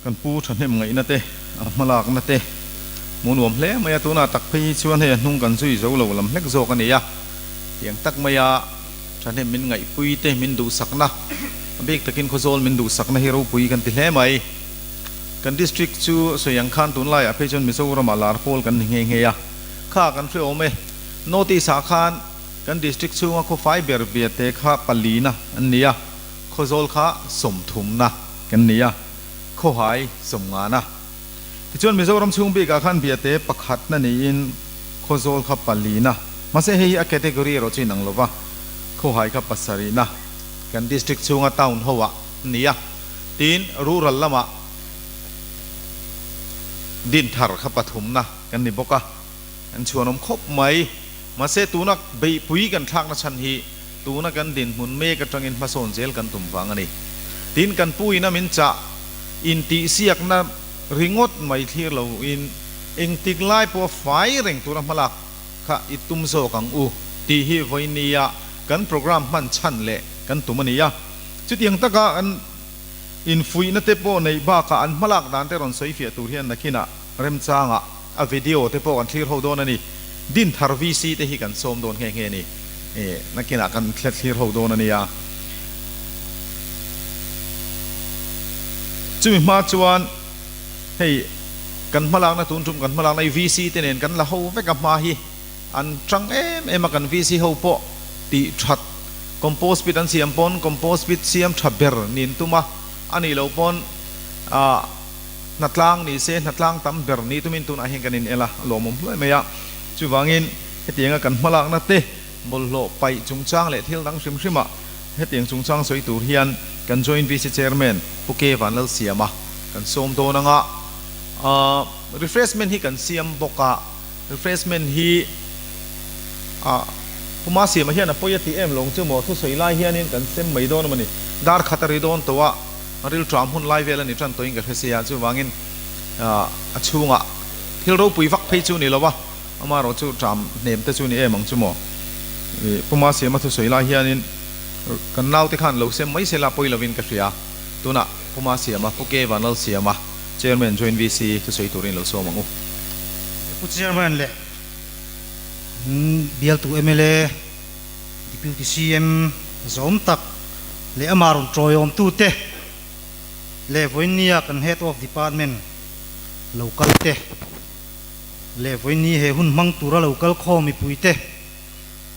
Kan pu thahnem ngaihna te, a hmalakna te hmuh nuam hle mai a, tunah tak phei hi chuan hei a hnung kan zui zo lo lam hlek zawk a ni a, tiang tak maia thahnem min ngaihpui te min duhsakna, a bik takin Khawzawl min duhsakna hi ropui kan ti hle mai. Kan district chu sawi ang khan tunlaiah phei chuan Mizoramah lar pawl kan ni nghe nghe a, kha kan hre awm e. Notice ah khan kan district chhunga khawfai ber biate kha palina an ni a, Khawzawl kha sawmthumna kan ni a, Khawhai sawmngana. Tichuan Mizoram chhung bikah khan biate pakhatna niin Khawzawl kha palina, mahse hei hi a category erawh chu inang lova, Khawhai kha pasarihna kan district chhunga town ho ah a ni a, tin rural lamah Dinthar kha pathumna kan ni bawk a, an chhuanawm khawp mai. Mahse tuna beihpui kan thlakna chhan hi tuna kan dinhmun mek atangin hmasawn zel kan tum vang a ni. Tin, kan pu ina min chah intihsiakna ringawt mai thlir loin engtik lai pawha fai reng tura hmalak kha i tum zawk ang u tih hi vawinia kan programme hman chhan leh kan tum a ni a. Chutiang taka an infuihna te pawh neih bakah an hmalak dan te rawn sawi fiah tur hian nakinah remchangah A video te pawh kan thlir ho dawn a ni. Dinthar VC te hi kan sawm dawn nghe nghe a ni. Nakinah kan thlir ho dawn a nia. Chumi hma chuan hei kan hmalakna tun tum kan hmalakna hi VC te nen kan la ho vek a hma hi an tang em em a kan VC ho pawh tih that compost pit an siam pawn compost pit siam tha ber nin tum a a nih loh pawn ah Hnatlang ni se hnatlang tam ber ni tumin tunah hian kan in el a, a lawmawm hluai mai a. Chuvangin hetianga kan hmalakna te bawlhhlawh paih chungchang leh thil dang hrim hrimah hetiang chungchang sawi tur hian kan Joint VC Chairman Pu K Vanlalsiama kan sawm dawn anga refreshment hi kan siam bawk a, refreshment hi Pu Masiama hian a pawi a ti em lawng chu maw thusawi lai hianin kan sem mai dawn a mawni, dar khat a ri dawn tawh a. Rilṭam hun lai vel a ni ṭan tawhin ka hre sia, chuvangin a chhungah thil ropui vak phei chu ni lo a, amaherawh chu ṭam hnem te chu ni em ang chu maw. Pu Masiama thusawi lai hianin kan naute khan lo sem mai sela pawi lovin ka hria. Tunah Pu Masiama, Pu K Vanlalsiama, Chairman Joint VC thusawi turin lo sawm ang u. Pu Chairman leh bialtu mla, Deputy CM zawm tak leh amah rawn tawiawmtute leh vawiinnia kan Head of Department lo kal te leh vawiinni he hun hmang tura lo kal khawm mipuite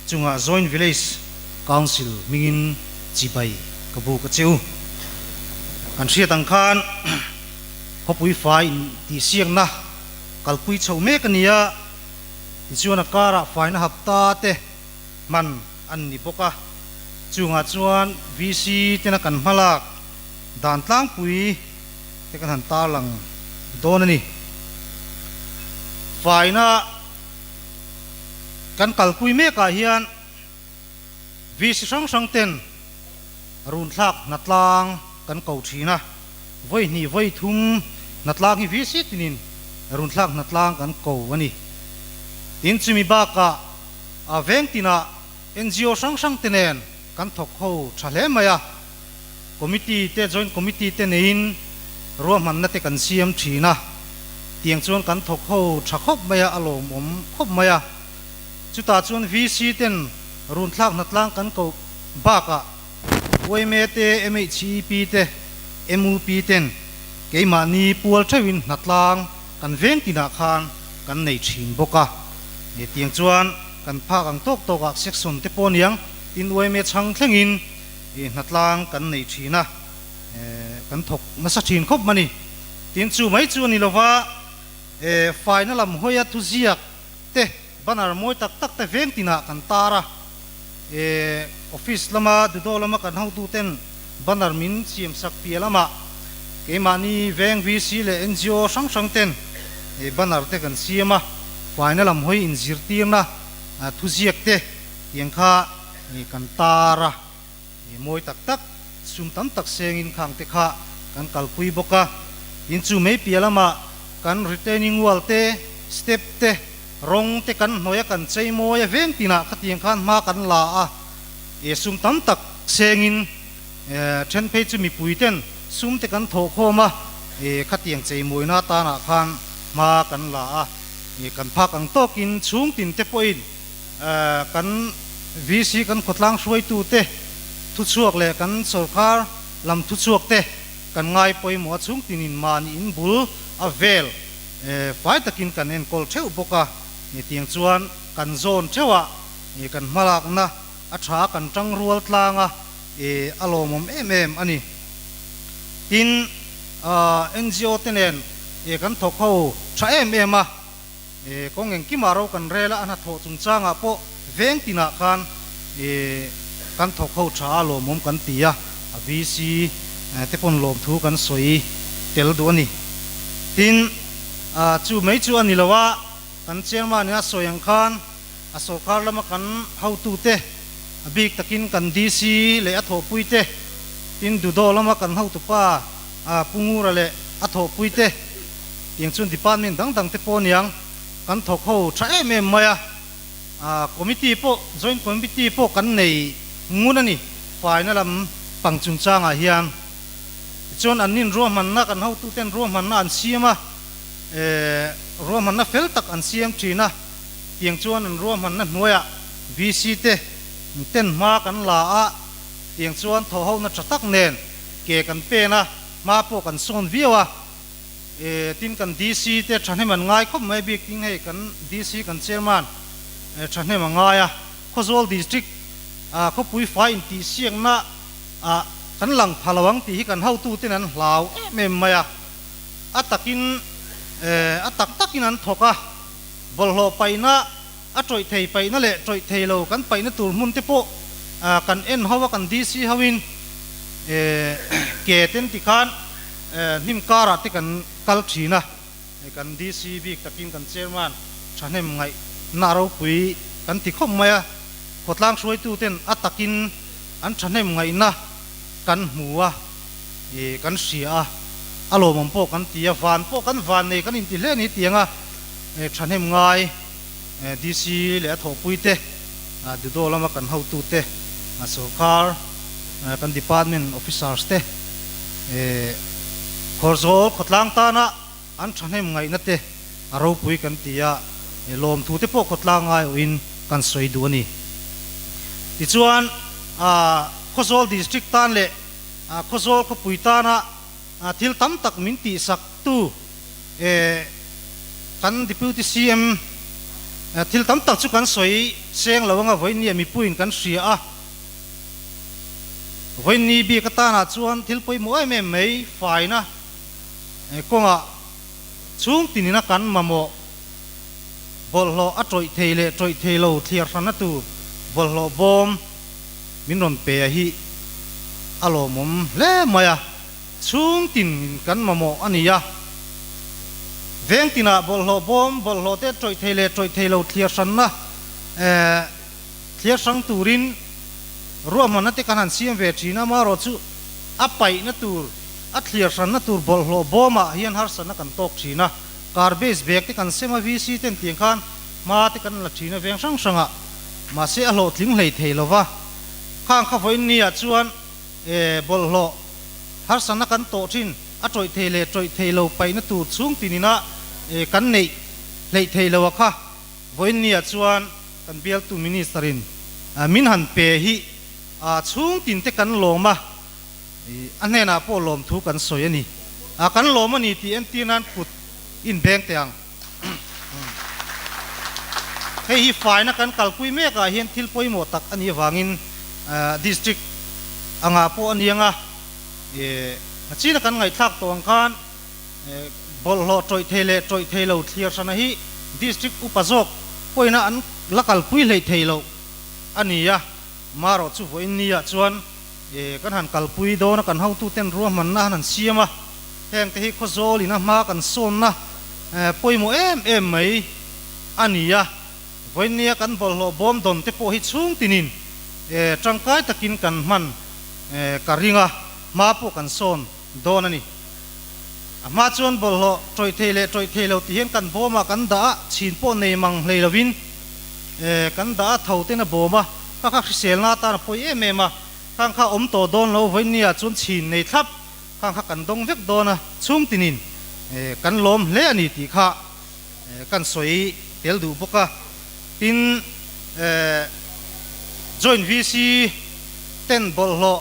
chungah Joint Village Council hmingin chibai ka buk a che u. Kan hriat ang khan khawpui fai intihsiakna kalpui chho mek a ni a, tichuan a karah faina hapta te hman an ni bawk a, chungah chuan VC tena kan hmalak dan tlangpui te kan han tarlang dawn a ni. Faina kan kalpui mekah hian VC hrang hrang ten runthlak hnatlang kan ko thin a, vawi hnih vawi thum hnatlang hi VC tinin runthlak hnatlang kan ko a ni. Tin, chumi bakah A veng tinah NGO hrang hrang te nen kan thawk ho tha hle mai a, committee te joint committee te neiin ruahmanna te kan siam thin a, tiang chuan kan thawk ho tha khawp mai a, a lawmawm khawp mai a. Chutah chuan VC ten runthlak hnatlang kan koh bakah yma te, MHEP te, MUP ten keimahni pual theuhin hnatlang kan veng tinah khan kan nei thin bawk a. Hetiang chuan kan phak ang tawk tawkah section te pawh aniang tin yma chhang thlengin hnatlang kan nei thin a, kan thawk nasa thin khawp mai a ni. Tin chu mai chu a ni lova, faina lam hawia thuziak te banner mawi tak tak te veng tinah kan tar a, office lama Dudo lama kan hotuten banner min siam sak piah lamah keimahni veng VC leh NGO hrang hrang ten banner te kan siam a, faina lam hawi inzirtirna thuziak te tiang kha kan tar a, mawi tak tak sum tam tak sengin khang te kha kan kalpui bawk a, tin chu mai piah lamah kan retaining wall te, step te, rawng te kan hnawih a kan chei mawi a veng tinah khatiang khan hma kan la a. Sum tam tak sengin then phei chu mipui ten sum te kan thawh khawm a, Khatiang cheimawina atanah khan hma kan la a, kan phak ang tawkin chhung tin te pawhin kan VC kan khawtlang hruaitute thuchhuak leh kan sawrkar lam thuchhuak te kan ngai pawimawh a, chhung tinin mahni in bul a vel fai takin kan enkawl theuh bawk a, tiang chuan kan zawn theuh a, kan hmalakna a tha kan tangrual tlang a, a lawmawm em em a ni. Tin, NGO te nen kan thawk ho tha em em a, kawng engkimah ro kan rel a, a hnathawh chungchangah pawh veng tinah khan kan thawk ho tha a lawmawm kan ti a, a VC te pawn lawmthu kan sawi tel duh a ni. Tin, chu mai chu a ni lo a, kan chairman in a sawi ang khan a sawrkar lama kan hotute, a bik takin kan DC leh a thawhpuite, tin Dudo lama kan hotupa Pu Ngura leh a thawhpuite, tiang chuan department dang dangte pawh aniang kan thawk ho tha em em mai a, committee pawh, joint committee pawh kan nei ngun a ni, faina lam pang chungchangah hian. Tichuan an nin ruahmanna, kan hotuten ruahmanna an siam a, ruahmanna fel tak an siam thin a. Tiang chuan an ruahmanna hnuaiah VC te ten hma kan la a, tiang chuan thawhhona tha tak nen ke kan pen a, hma pawh kan sawn viau a. E, tin kan DC te thahnem an ngai khawp mai bik tin hei kan DC kan chairman thahnem a ngai a, Khawzawl District ah khawpui fai intihsiakna ah kan lang pha lo ang tih hi kan hotu ten an hlau em em mai a, a takin e, a tak takin an thawk a. Bawlhhlawh paihna, a tawih thei paihna leh tawih thei lo kan paihna tur hmun te pawh kan en ho a, kan DC hoin ke ten tikhan hnim karah te kan kal thin a, kan DC bik takin kan chairman thahnem ngaihna ropui kan ti khawp mai a, khawtlang hruaitu ten a takin an thahnem ngaihna kan hmu a, kan hria a, a lawmawm pawh kan ti a, van pawh kan van nei kan inti hle a ni tiang a. Thahnem ngai DC leh a thawhpuite, Dudo lama kan hotute, sawrkar kan department officers te, Khawrzawl khawtlang tana an thahnem ngaihna te a ropui kan ti a, lawmthu te pawh khawtlang ngai awhin kan sawi duh a ni. Tichuan, Khawzawl District tan leh Khawzawl khawpui tana Thil tam tak min tihsak tu kan Deputy CM thil tam tak chu kan sawi seng lo anga vawiin mipuiin kan hria a, vawiin ni bik atanah chuan thil pawimawh em em mai faina kawngah chhung tinina kan mamawh bawlhhlawh a tawih thei leh tawih thei lo thliar hranna tur bawlhhlawh bawm min rawn pe a hi a lawmawm hle mai a, chhung tin kan mamawh a ni a. Veng tinah bawlhhlawh bawm, bawlhhlawh te tawih thei leh tawih thei lo thliar hranna thliar hrang turin ruahmanna te kan han siam ve thin a, amaherawh chu a paihna tur, a thliar hranna tur bawlhhlawh bawmah hian harsatna kan tawk thin a, garbage bag te kan sem a, VC ten tiang khan hma te kan la thin a veng hrang hrangah. Mahse a hlawhtling hlei thei lo va, khang kha vawiin ni ah chuan bawlhhlawh harsatna kan tawh thin, a tawih thei leh tawih thei lo paihna tur chhung tinina kan neih hleih thei lo a kha vawiin ni ah chuan kan bialtu Minister in min han pe hi chhung tin te kan lawm a, a hnenah pawh lawmthu kan sawi a ni. Kan lawm a ni tih entir nan kut inbeng teh ang. Hei hi faina kan kalpui mekah hian thil pawimawh tak a nih avangin District angah pawh a ni ang a, china kan ngaihthlak tawh ang khan bawlhhlawh tawih thei leh tawih thei lo thliar hrana hi District upa zawk pawina an la kalpui hleih thei loh a ni a, marawh chu vawiin niah chuan kan han kalpui dawn a, kan hotuten ruahmanna an han siam a. Heng te hi Khawzawl in a hma kan sawnna pawimawh em em mai a ni a, vawinia kan bawlhhlawh bawm dawn te pawh hi chhung tinin tangkai takin kan hman ka ring a, hma pawh kan sawn dawn a ni. A hma chuan bawlhhlawh tawih thei leh tawih thei lo ti hian kan bawmah kan dah a, chhin pawh nei mang hlei lovin kan dah a, tho ten a bawm a, kha kha hriselna atan a pawi em em a, khang kha awm tawh dawn lo vawinia chuan chhin nei thlap. Khang kha kan dawng vek dawn a, chhung tinin kan lawm hle a ni tih kha kan sawi tel duh bawk a. Tin, Joint VC ten bawlhhlawh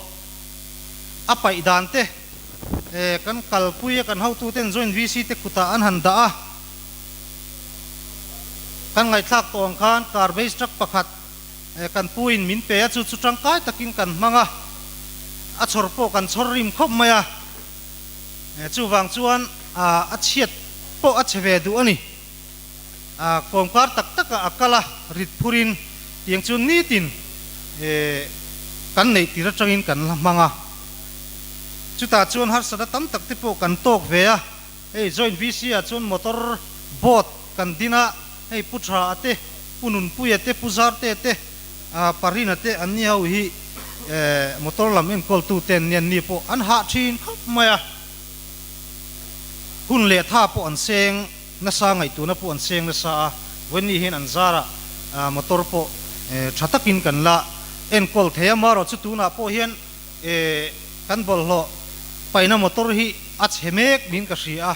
a paih dan te kan kalpui a, kan hotu ten Joint VC te kutah an han dah a. Kan ngaihthlak tawh ang khan garbage truck pakhat Kan puin min pe a, chu chu tangkai takin kan hmang a, a chhawr pawh kan chhawr rim khawp mai a, chuvang chuan a chhiat pawh a chhe ve duh a ni. Kawmkar tak takah a kal a, rit phurin tiang chu nitin kan neih tir atangin kan la hmang a, chutah chuan harsatna tam tak te pawh kan tawk ve a, hei Joint VC ah chuan motor boat kan din a, Hei Pu Tha a te, Pu Nunpuia te, Pu Zarte te, Parina te an ni ho hi motor lam enkawltu te an ni an ni pawh an hah thin khawp mai a. Hun leh tha pawh an seng nasa, ngaihtuahna pawh an seng nasa a, vawiin hian an zarah motor pawh tha takin kan la enkawl thei a, marawh chu tunah pawh hian kan bawlhhlawh paihna motor hi a chhe mek niin ka hria a.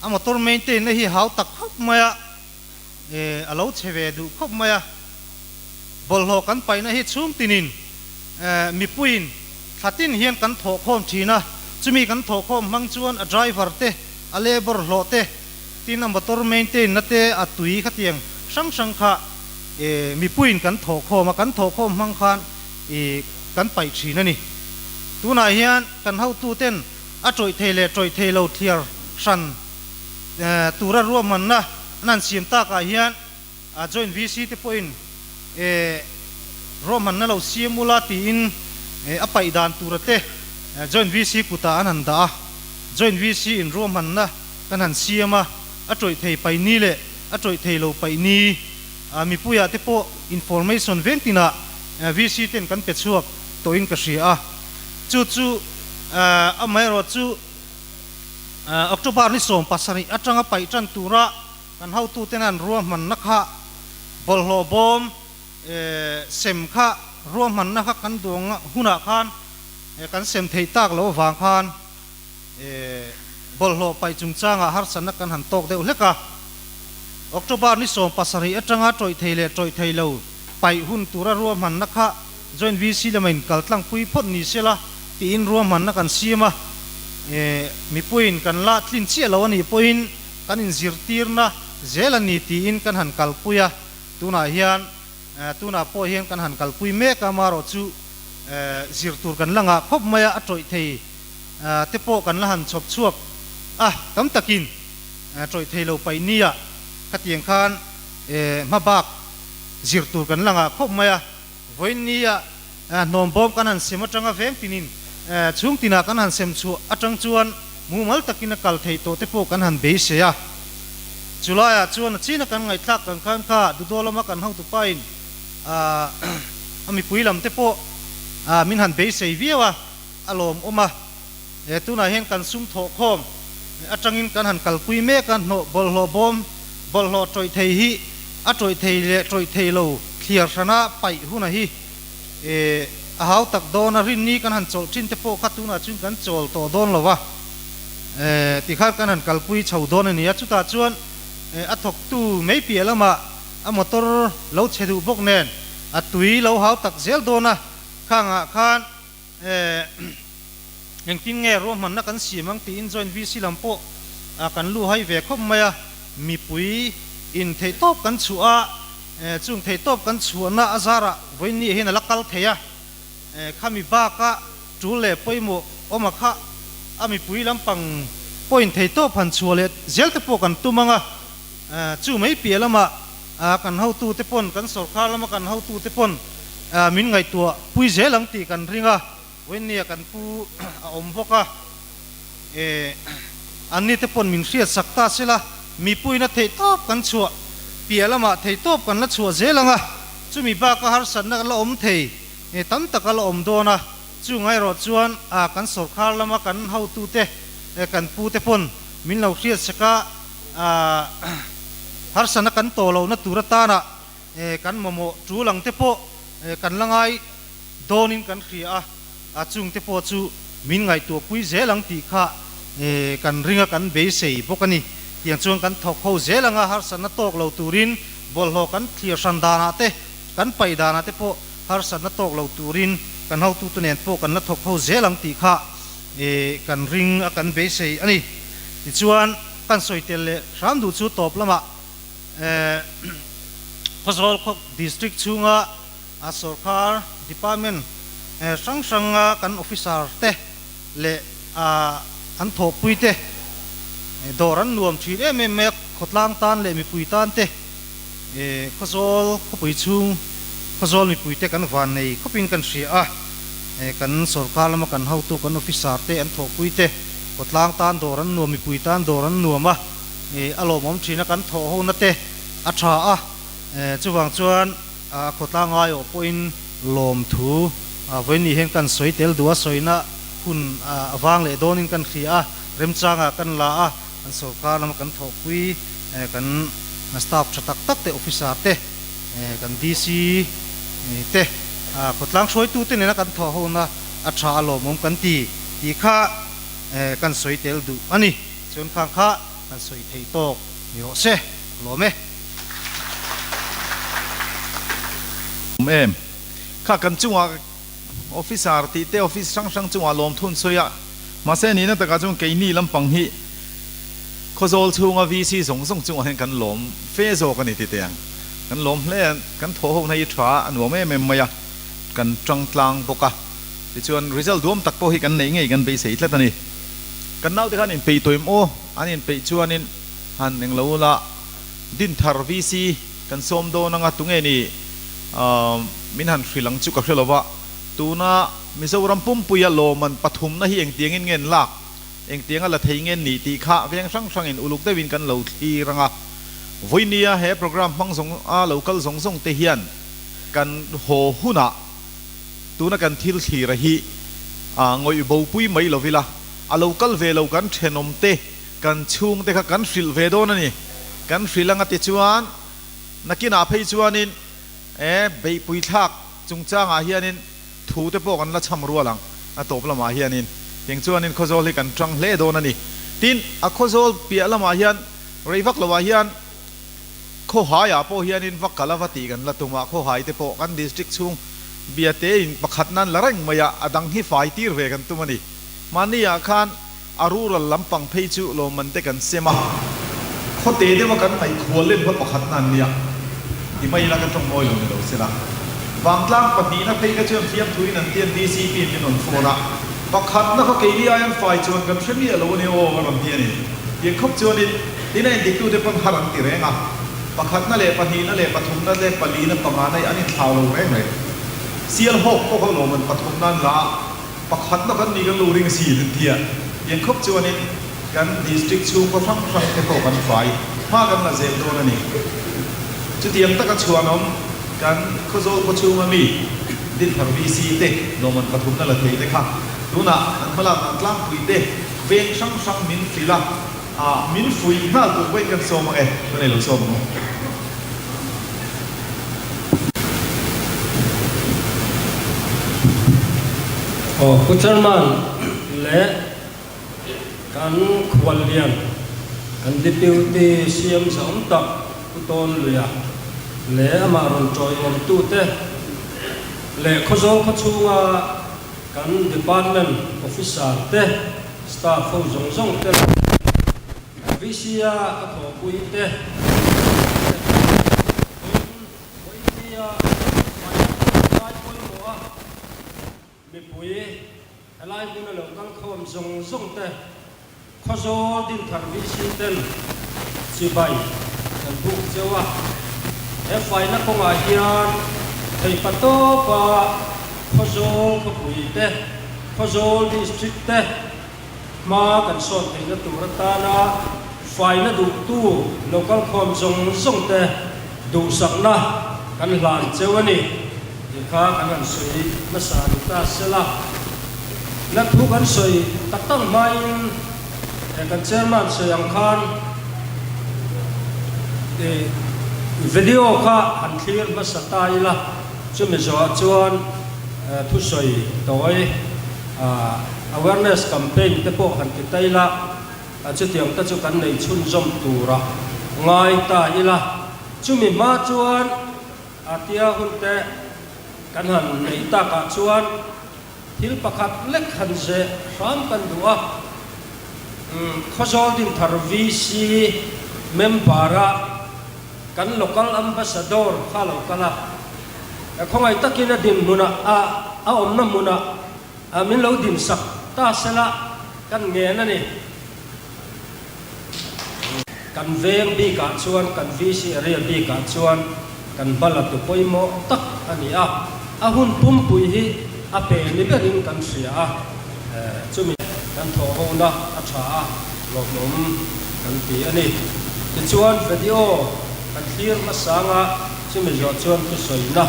A motor maintain na hi hau tak khawp mai a, eh a lo chhe ve duh khawp mai a. Bawlhhlawh kan paihna hi chhung tinin eh mipuiin thla tin hian kan thawh khawm thin a, chumi kan thawh khawm hmang chuan a driver te, a labour hlawh te, tin a motor maintain na te, a tui khatiang hrang hrang kha eh mipuiin kan thawh khawm a, kan thawh khawm hmang khan eh kan paih thin a ni. Tunah hian kan hotu ten A tawih thei leh tawih thei lo thliar hran tura ruahmanna an han siam takah hian Joint VC te pawhin ruahmanna lo siam ula tiin a paih dan tura te Joint VC kutah an han dah a. Joint VC in ruahmanna kan han siam a, a tawih thei paih ni leh a tawih thei lo paih ni mipuiah te pawh information veng tinah VC ten kan pe chhuak tawhin ka hria a. Chu chu amaherawh chu October ni 17 atanga paih tan tura kan hotuten an ruahmanna kha bawlhhlawh bawm sem kha ruahmanna kha kan duang hunah khan kan sem theih tak loh avang khan bawlhhlawh paih chungchangah harsatna kan han tawk deuh hlek a. October ni 17 atanga tawih thei leh tawih thei lo paih hun tura ruahmanna kha Joint VC lama in kal tlangpui phawt ni sela tiin ruahmanna kan siam a, mipuiin kan la tlin chiah lo a nih pawhin kan inzirtirna zel a ni tiin kan han kalpui a, tunah hian tunah pawh hian kan han kalpui mek a, marawh chu zir tur kan la ngah khawp mai a, a tawih thei te pawh kan la han chhawp chhuak a, tam takin tawih thei lo paih nia khatiang khan hmabak zir tur kan la ngah khawp mai a. Vawiinnia hnawm bawm kan han sem atanga veng tinin chhung tinah kan han sem chhuah atang chuan mumal takin a kal theih tawh te pawh kan han beisei a. Chulaiah chuan a china kan ngaihthlak kan khan kha Dudaw lama kan hotupain a mipui lam te pawh min han beisei viau a, a lawmawm a. Tunah hian kan sum thawhkhawm atangin kan han kalpui mek a, hnawh bawlhhlawh bawm bawlhhlawh tawih thei hi a tawih thei leh tawih thei lo thliar hrana paih huna hi a hau tak dawn a, rinni kan han chawlh thin te pawh kha tunah chuan kan chawl tawh dawn lo va, tikhan kan han kalpui chho dawn a ni a, chutah chuan a thawktu mai piah lamah a motor lo chhe duh bawk nen a tui lo hau tak zel dawn a, khangah khan. Engtin nge ruahmanna kan siam ang tiin Joint VC lam pawh kan lu hai ve khawp mai a, mipui in theihtawp kan chhuah a, chung theihtawp kan chhuahna a zarah vawiinni hian a la kal thei a, khami baka tul leh pawimawh awm a kha a mipui lampang pawhin theihtawp han chhuah leh zel te pawh kan tum ang a, chu mai piah lamah kan hotute pawn, kan sorkar lama kan hotute pawn min ngaihtuah pui zel ang tih kan ring a, vawiinnia kan pu a awm bawk a, anni te pawn min hriatsak ta sela, mipuina theihtawp kan chhuah piah lamah theihtawp kan la chhuah zel ang a, chumi baka harsatna la awm thei tam tak a la awm dawn a, chung erawh chuan kan sorkar lama kan hotute, kan pute pawn min lo hriatsak a. Harsana kan tawh lohna tur atana kan mamawh tul ang te pawh kan la ngai dawnin kan hria a, a chung te pawh chu min ngaihtuahpui zel ang tih kha kan ring a, kan beisei bawk a ni. Tiang chuan kan thawk ho zel anga harsatna tawk lo turin bawlhhlawh kan thlir hran danah te, kan paih danah te pawh harsatna tawk lo turin kan hotute nen pawh kan la thawk ho zel ang tih kha kan ring a, kan beisei a ni. Tichuan, kan sawi tel leh hram duh chu tawp lamah Khawzawl khaw District chhunga a sorkar department hrang hranga kan officer te leh an thawhpui te dawr an nuam thin em em mai a, khawtlang tan leh mipui tan te Khawzawl khawpui chhung Khawzawl mipui te kan van nei khawpin kan hria a, kan sorkar lama kan hotu kan officer te an thawhpui te khawtlang tan dawr an nuam mipui tan dawr an nuam a, a lawmawm thin a kan thawh hona te a tha a, chuvang chuan A khawtlang ngaiawh pawhin lawmthu vawiin hian kan sawi tel duh a, sawina hun a vang leh dawnin kan hria a, remchangah kan la a, kan sorkar lama kan thawhpui kan staff tha tak tak te, officer te, kan DC te, khawtlang hruaitute nena kan thawh hona a tha a lawmawm kan ti tih kha kan sawi tel duh a ni. Chuan khang kha kan sawi thei tawk ni rawh se, lawm e. Awm em? Kha kan chungah officer tih te office hrang hrang chungah lawmthun sawi a, mahse nihna takah chuan keini lampang hi Khawzawl chhunga VC zawng zawng chungah hian kan lawm fe zawk a ni ti teh ang. Kan lawm hle a, kan thawh ho na hi tha a nuam em em mai a, kan tang tlang bawk a, tichuan result duam tak pawh hi kan neih ngei kan beisei tlat a ni. Kan naute khan inpeih tawh em aw? An inpeih chuanin han englo ula. Dinthar VC kan sawm dawn anga tunge ni min han hrilh ang chu ka hre lova, tuna Mizoram pumpuia lawman pathumna hi engtiangin nge an lak, engtianga la thei nge ni tih kha veng hrang hrangin uluk deuhin kan lo thlir anga, vawinia he program hmang zawng a lo kal zawng zawng te hian kan haw hunah tuna kan thil thlira hi ngawih bopui mai lovila a lo kal ve lo kan thenawm te Kan chhungte kha kan hrilh ve dawn a ni. Kan hrilh anga tichuan nakinah phei chuanin e beihpui thlak chungchangah hianin thu te pawh kan la cham rual ang a tawp lamah hianin tiang chuanin Khawzawl hi kan tang hle dawn a ni. Tin, a Khawzawl piah lamah hian rei vak lovah hian Khawhaiah pawh hianin va kal a va tih kan la tum a, Khawhai te pawh kan district chhung biate in pakhat nan la reng mai a, a dang hi fai tir ve kan tum a ni. Mahniah khan. A rural lampang phei chu lawmman te kan sem a, khawte deuha kan ngaih khual len hma pakhat na an nia ti mai ila ka tawng mawi lo ni lo sela. Vangtlang pahnihna phei kha chuan fiamthuin an tian DCP in min rawn phone a, pakhatna kha keini aian fai chuan kan hre miah lo a ni aw a rawn ti a ni. Tiang khawp chuanin tin a endiktute pawn har an ti reng a, pakhatna leh pahnihna leh pathumna leh palina pangana hi an inthlau lo reng reng. Sialhawk pawh kha lawmman pathumna an la a. Pakhatna kan nih kan lo ring si an ti a, tiang khawp chuanin kan district chhungkaw hrang hrang te pawh kan fai hma kan la zel dawn a ni. Chutiang taka chhuanawm kan Khawzawl khaw chhunga mi Dinthar VC te lawmman pathumna la thei te kha tunah an hmalak dan tlangpui te veng hrang hrang min hrilh a, min fuih nghal tur pawhin kan sawm ang e, ka nei lo sawm ang u. Aw Pu Chairman leh kan khuallian kan Deputy CM zahawm tak Pu Tawn Luia leh amah rawn tawiawmtute leh Khawzawl khawchhunga kan Department Officer te Staff ho zawng zawng te leh VC-a ka thawhpui te leh vawiin vawinia Finance pawimawh a mipui helai hmuna lo kal khawm zawng zawng te Khawzawl Dinthar VC ten chibai kan buk cheu a, he faina kawngah hian theipa tawpa Khawzawl khawpui te Khawzawl District te hma kan sawn theihna tur atana faina duhtu local khawm zawng zawng te duhsakna kan hlan cheu a ni tih kha kan han sawi hmasa ni ta sela. Na thu kan sawi tak tak hmain kan chairman sawi ang khan video kha han thlir hmasa ta ila chumi zawhah chuan Thusawi tawi Awareness campaign te pawh han ti ta ila, chutiang te chu kan nei chhunzawm tura ngai ta ila. Chumi hma chuan a tia hun te kan han neih takah chuan thil pakhat lek han zeh hram kan duh a. Khawzawl Dinthar VC member-a kan local ambassador kha lo kal a, khawngaih takin a dinhmunah a a awmna hmunah min lo dinsak ta sela kan ngen a ni. Kan veng bikah chuan, kan VC area bikah chuan kan hma la tu pawimawh tak a ni a, a hun pumpui hi a pe ni berin kan hria a, chumi kan thawhhona a tha a, lawmawm kan ti a ni. Tichuan video kan thlir hmasang a, chumi zawh chuan thusawina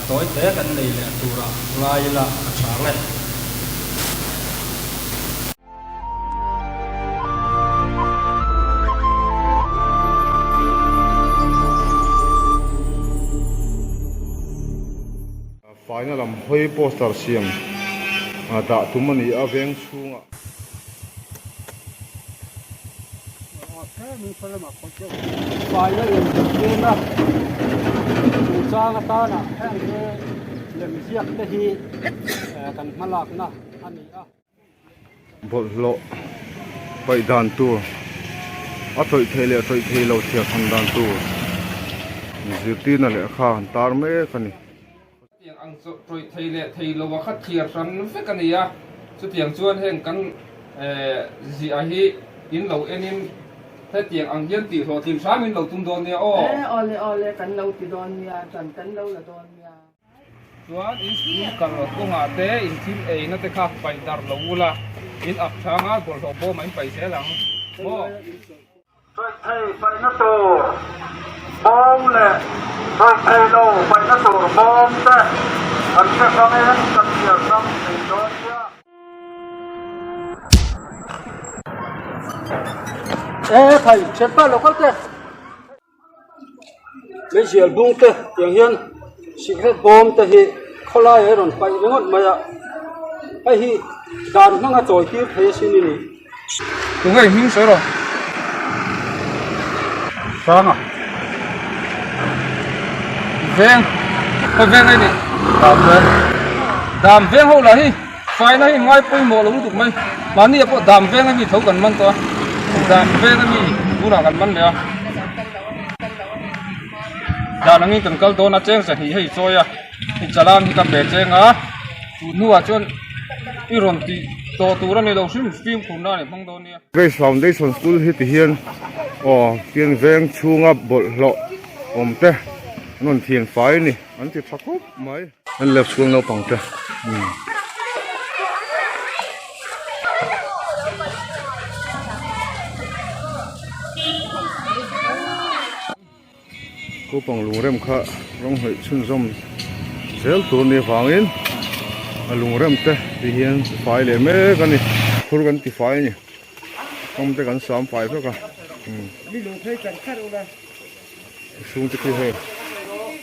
tawi te kan nei leh turah ngai ila a tha ang e. Faina lam hawi poster siam dah tum a ni a veng chhungah. Faina inzirtirna chungchang atana heng te lemziak te hi kan hmalakna a ni a. Bawlhhlawh paih dan tur a tawih theih leh tawih thei lo chhiar than dan tur zirtirna lehkha han tar mek a ni. Chutiang ang chu tawih thei leh thei lo a kha thliar hran vek a ni a, chutiang chuan heng kan ziah hi in lo en in hetiang ang hian tih hlawhtlin hram in lo tum dawn nia aw. Awle awle kan lo ti dawn nia, ṭan kan lo la dawn nia. Chuan in school kal kawngah te in thil eina te kha paih darh lo ula, in ak changa bawlhhlawh bawmah in paih zel ang maw? Chawihthei paihna tur bawm leh chawihthei lo paihna tur bawm te kan hre hrangin kan hriat hrang thei dawn nia. E khai, thianpa lo kal teh. Meizial bung te tiang hian cigarette bawm te hi khawlai a rawn paih ringawt mai a hei hi dan hmang a chawi tir thei asin i ni. Tunge i hming sawi rawh. Hranga. Veng. Khawi veng a i nih? Dam veng. Dam veng ho lah hi faina hi ngai pawimawh lo lutuk mai. Mahni ah pawh dam veng a mi tho kan man tawh a. Dam veng a mi tunah kan man leh a. Dan angin kan kal dawn a cheng zahnih hei chawi a i chalan hi ka pe cheng a tun hnuah chuan i rawn tih tawh tur a ni lo hrim fimkhur nan i hmang dawn nia. Grace Foundation School hi ti hian aw tian veng chhunga bawlhhlawh awm te an rawn thian fai a ni an ti tha khawp mai. An left school naupang te umm. Kopang lungrem kha rawng hnawih chhunzawm zel tur a nih avangin a lungrem te ti hian fai leh mek a ni khur kan ti fai a ni kawng te kan sam fai vek a chhung te khi hei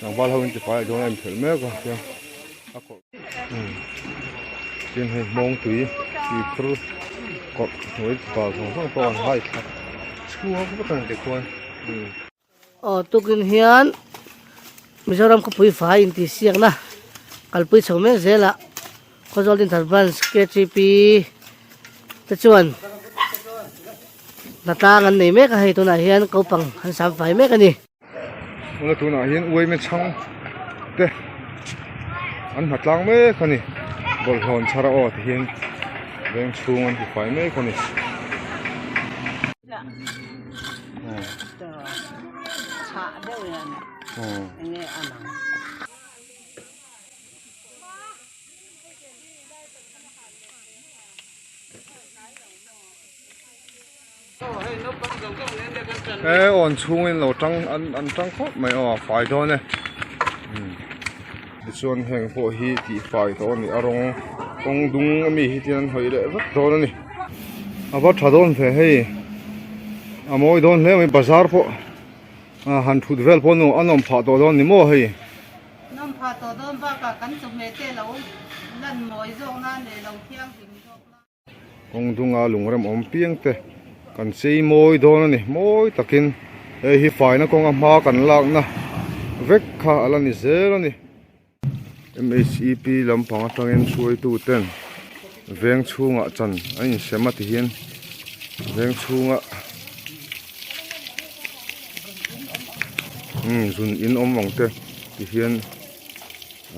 tlangval ho in ti fai ah dawn a inphelh mek a tiang a kawrh tin hei hmawng tui tui khur kawrh hnuai bal zawng zawng pawh an hai thla chhuak vek a ni tikhuan. Aw tukin hian Mizoram khawpui fai intihsiakna kalpui chho mek zelah Khawzawl Dinthar Branch KTP te chuan hnatlang an nei mek a hei tunah hian kopang an sam fai mek a ni. Tuna tunah hian uaime chhang te an hnatlang mek a ni bawlhhlawh an chhar a aw ti hian veng chhung an ti fai mek a ni. He awn chhungin lo tang an an tang khawp mai aw a fai dawn e tichuan heng pawh hi tih fai tawh a ni a rawng kawng dung ami hi tian an hawi leh vek dawn a ni a va tha dawn ve hei a mawi dawn hle mai bazar pawh han thut vel pawh a nawm phah tawh dawn ni maw hei. Nawm phah tawh dawn bakah kan chawhmeh te lo la. Lan mawi zawk nan leh lo thianghlim zawk nan. Kawng dunga lungrem awm piang te kan chei mawi dawn a ni mawi takin hei hi faina kawnga hma kan lakna vek kha a la ni zel a ni. MHEP lampang atangin hruaitu ten veng chhungah chan a insem a ti hian veng chhunga umm zun in awm ang te ti hian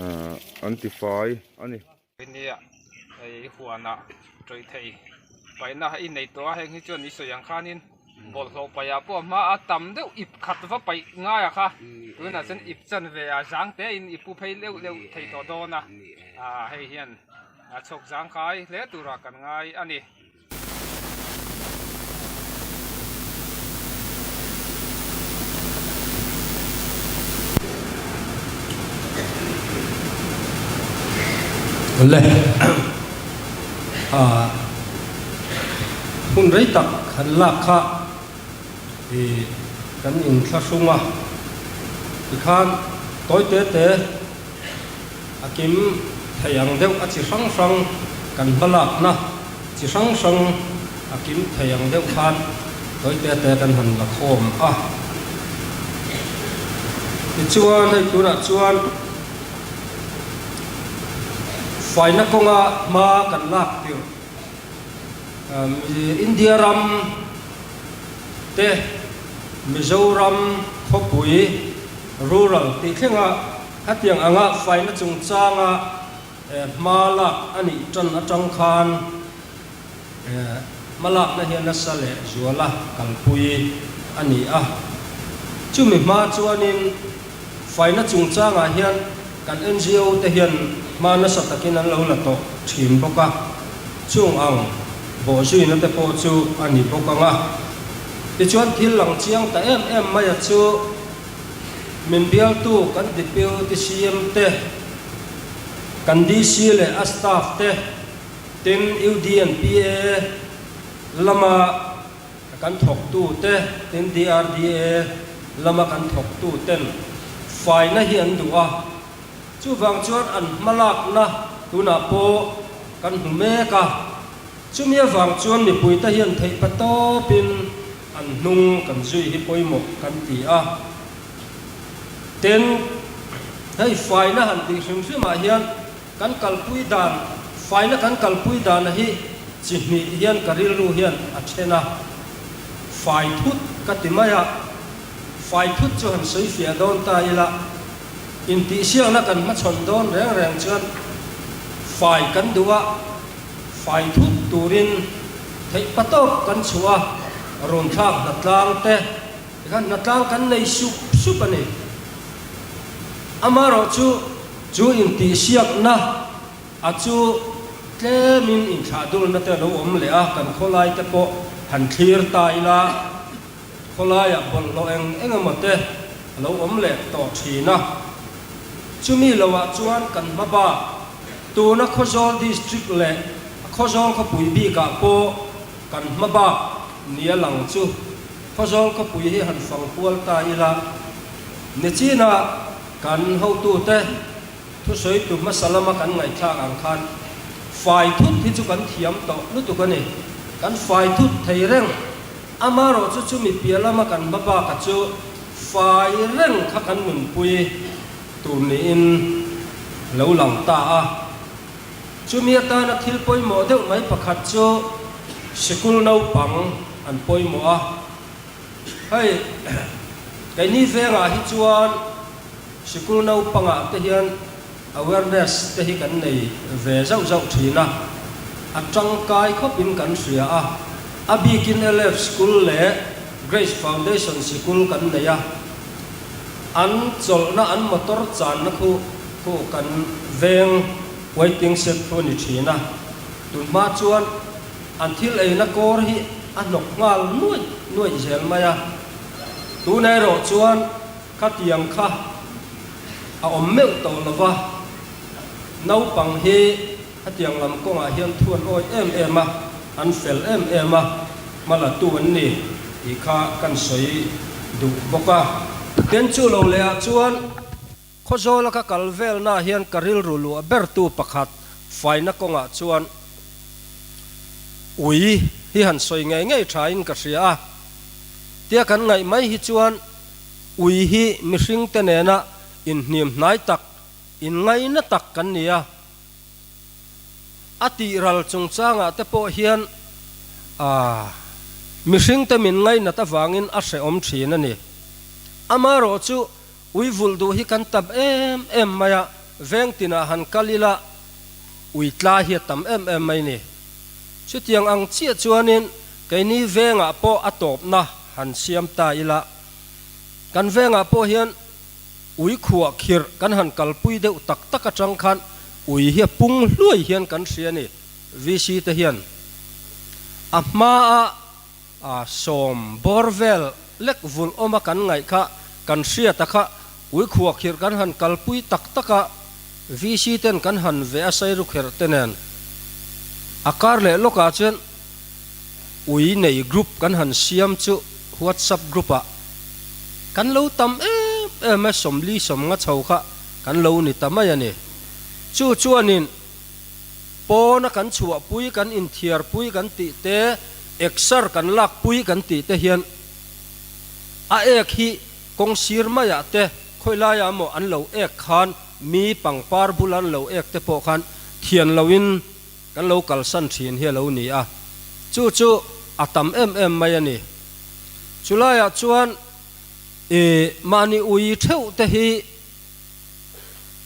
ahh an ti fai a ni. Nia hei huanah tawih thei paihna i nei tawh a heng hi chuan i sawi ang khanin bawlhhlawh paihah pawh a hma a tam deuh ip khat va paih ngai a kha tunah chuan ip chan ve a zang te in i pu phei leuh leuh thei tawh dawn a ah hei hian a chhawk zangkai hle turah kan ngai a ni. Le ah hun rei tak han lak kha ih kan inthlahrung a tikhan tawi te te A kim thei ang deuh a chi hrang hrang kan hmalakna chi hrang hrang a kim thei ang deuh khan tawi te te kan han la khawm a. Tichuan hei tunah chuan faina kawnga hma kan lak tirh India ram te Mizoram khawpui rural tih thlenga Hetiang anga faina chungchanga hma lak a nih tan atang khan hma lakna hian nasa leh zuala kalpui a ni a. Chumi hma chuanin faina chungchangah hian kan NGO te hian hma nasa takin an lo la tawh thin bawk a, chung ang bawhzuina te pawh chu a ni bawk ang a. Tichuan thil lang chiang ta em em maia chu, Min bialtu kan Deputy CM te, kan DC leh a staff te, tin UDNPA lama kan thawktu te, tin DRDA lama kan thawktu ten faina hi an duh a. Chuvang chuan an hmalakna tunah pawh kan hmu mek a. Chumi avang chuan mipuite hian theihpatawpin An hnung kan zui hi pawimawh kan ti a. Tin, hei faina han tih hrim hrimah hian kan kalpui dan, faina kan kalpui dana hi chi hnih hian ka rilru hian a then a. Fai thut ka ti mai a, fai thut chu han sawi fiah dawn ta ila, intihsiakna kan hmachhawn dawn reng reng chuan fai kan duh a, Fai thut turin theih patawp kan chhuah a, rawn thlak hnatlang te tikhan hnatlang kan nei sup sup a ni. Amaherawh chu chu intihsiakna a chu tlemin inthlahdulna te a lo awm leh a, kan khawlai te pawh han thlir ta ila khawlaiah bawlhhlawh eng eng emaw te a lo awm leh tawh thin a. Chumi loah chuan kan hma bak Tuna Khawzawl District leh Khawzawl khawpui bikah pawh kan hma bak nia lang chu Khawzawl khawpui hi han fang kual ta ila, nichinah kan hotute thusawitu hmasa lama kan ngaihthlak ang khan fai thut hi chu kan thiam tawh lutuk a ni. Kan fai thut thei reng, amarawh chu chumi piah lama kan hma baka chu fai reng kha kan nunpui. Tur niin lo lang ta a. Chumi atana thil pawimawh deuh mai pakhat chu sikul naupang an pawimawh a. Hei keini vengah hi chuan sikul naupangah te hian awareness te hi kan nei ve zauh zauh thin a, a tangkai khawpin kan hria a. A bikin LF School leh Grace Foundation Sikul kan nei a. An chawlhna an motor channa khu khu kan veng waiting shed khu a ni thin a, tunhma chuan an thil eina kawr hi a hnawk nghal nuaih nuaih zel mai a, tuna erawh chuan khatiang kha a awm meuh tawh lo va, naupang hi khatiang lam kawngah hian thu an awi em em a, an fel em em a. Hma la tu an ni tih kha kan sawi duh bawk a. Ten chu lo leh ah chuan Khawzawla ka kal velna ah hian ka rilru luah ber tu pakhat Faina kawngah chuan ui hi han sawi ngei ngei thain ka hria a, tia kan ngaih mai hi chuan ui hi mihringte nena inhnim hnai tak, inngaina tak kan ni a. A tih ral chungchangah te pawh hian mihringte min ngainat avangin a hrehawm thin a ni. Amaherawh chu Ui vulh duh hi kan tam em em mai a, veng tinah han kal ila ui tla hi a tam em em mai ni. Chutiang ang chiah chuanin keini vengah pawh a tawpna han siam ta ila, kan vengah pawh hian ui khuah khirh kan han kalpui deuh tak tak atang khan ui hi a pung hluai hian kan hria ni, VC te hian a hmaa A sawm bawr vel lek vulh awma kan ngaih kha kan hriat a kha ui khuakhirh kan han kalpui tak tak a, VC ten kan han ve a sairukherh te nen a kar leh lawkah chuan ui nei group kan han siam chu whatsapp group ah kan lo tam em em e 40 50 chho kha kan lo ni ta mai a ni. Chu chuanin. Pawna kan chhuahpui, kan inthiarpui kan tih te, exer kan lakpui kan tih te hian a ek hi kawng sir maiah te khawi laiah maw an lo ek khan mi pangpar bula an lo ek te pawh khan thian loin kan lo kalsan thin hi a lo ni a, chu chu a tam em em mai a ni. Chulaiah chuan i mahni ui theuh te hi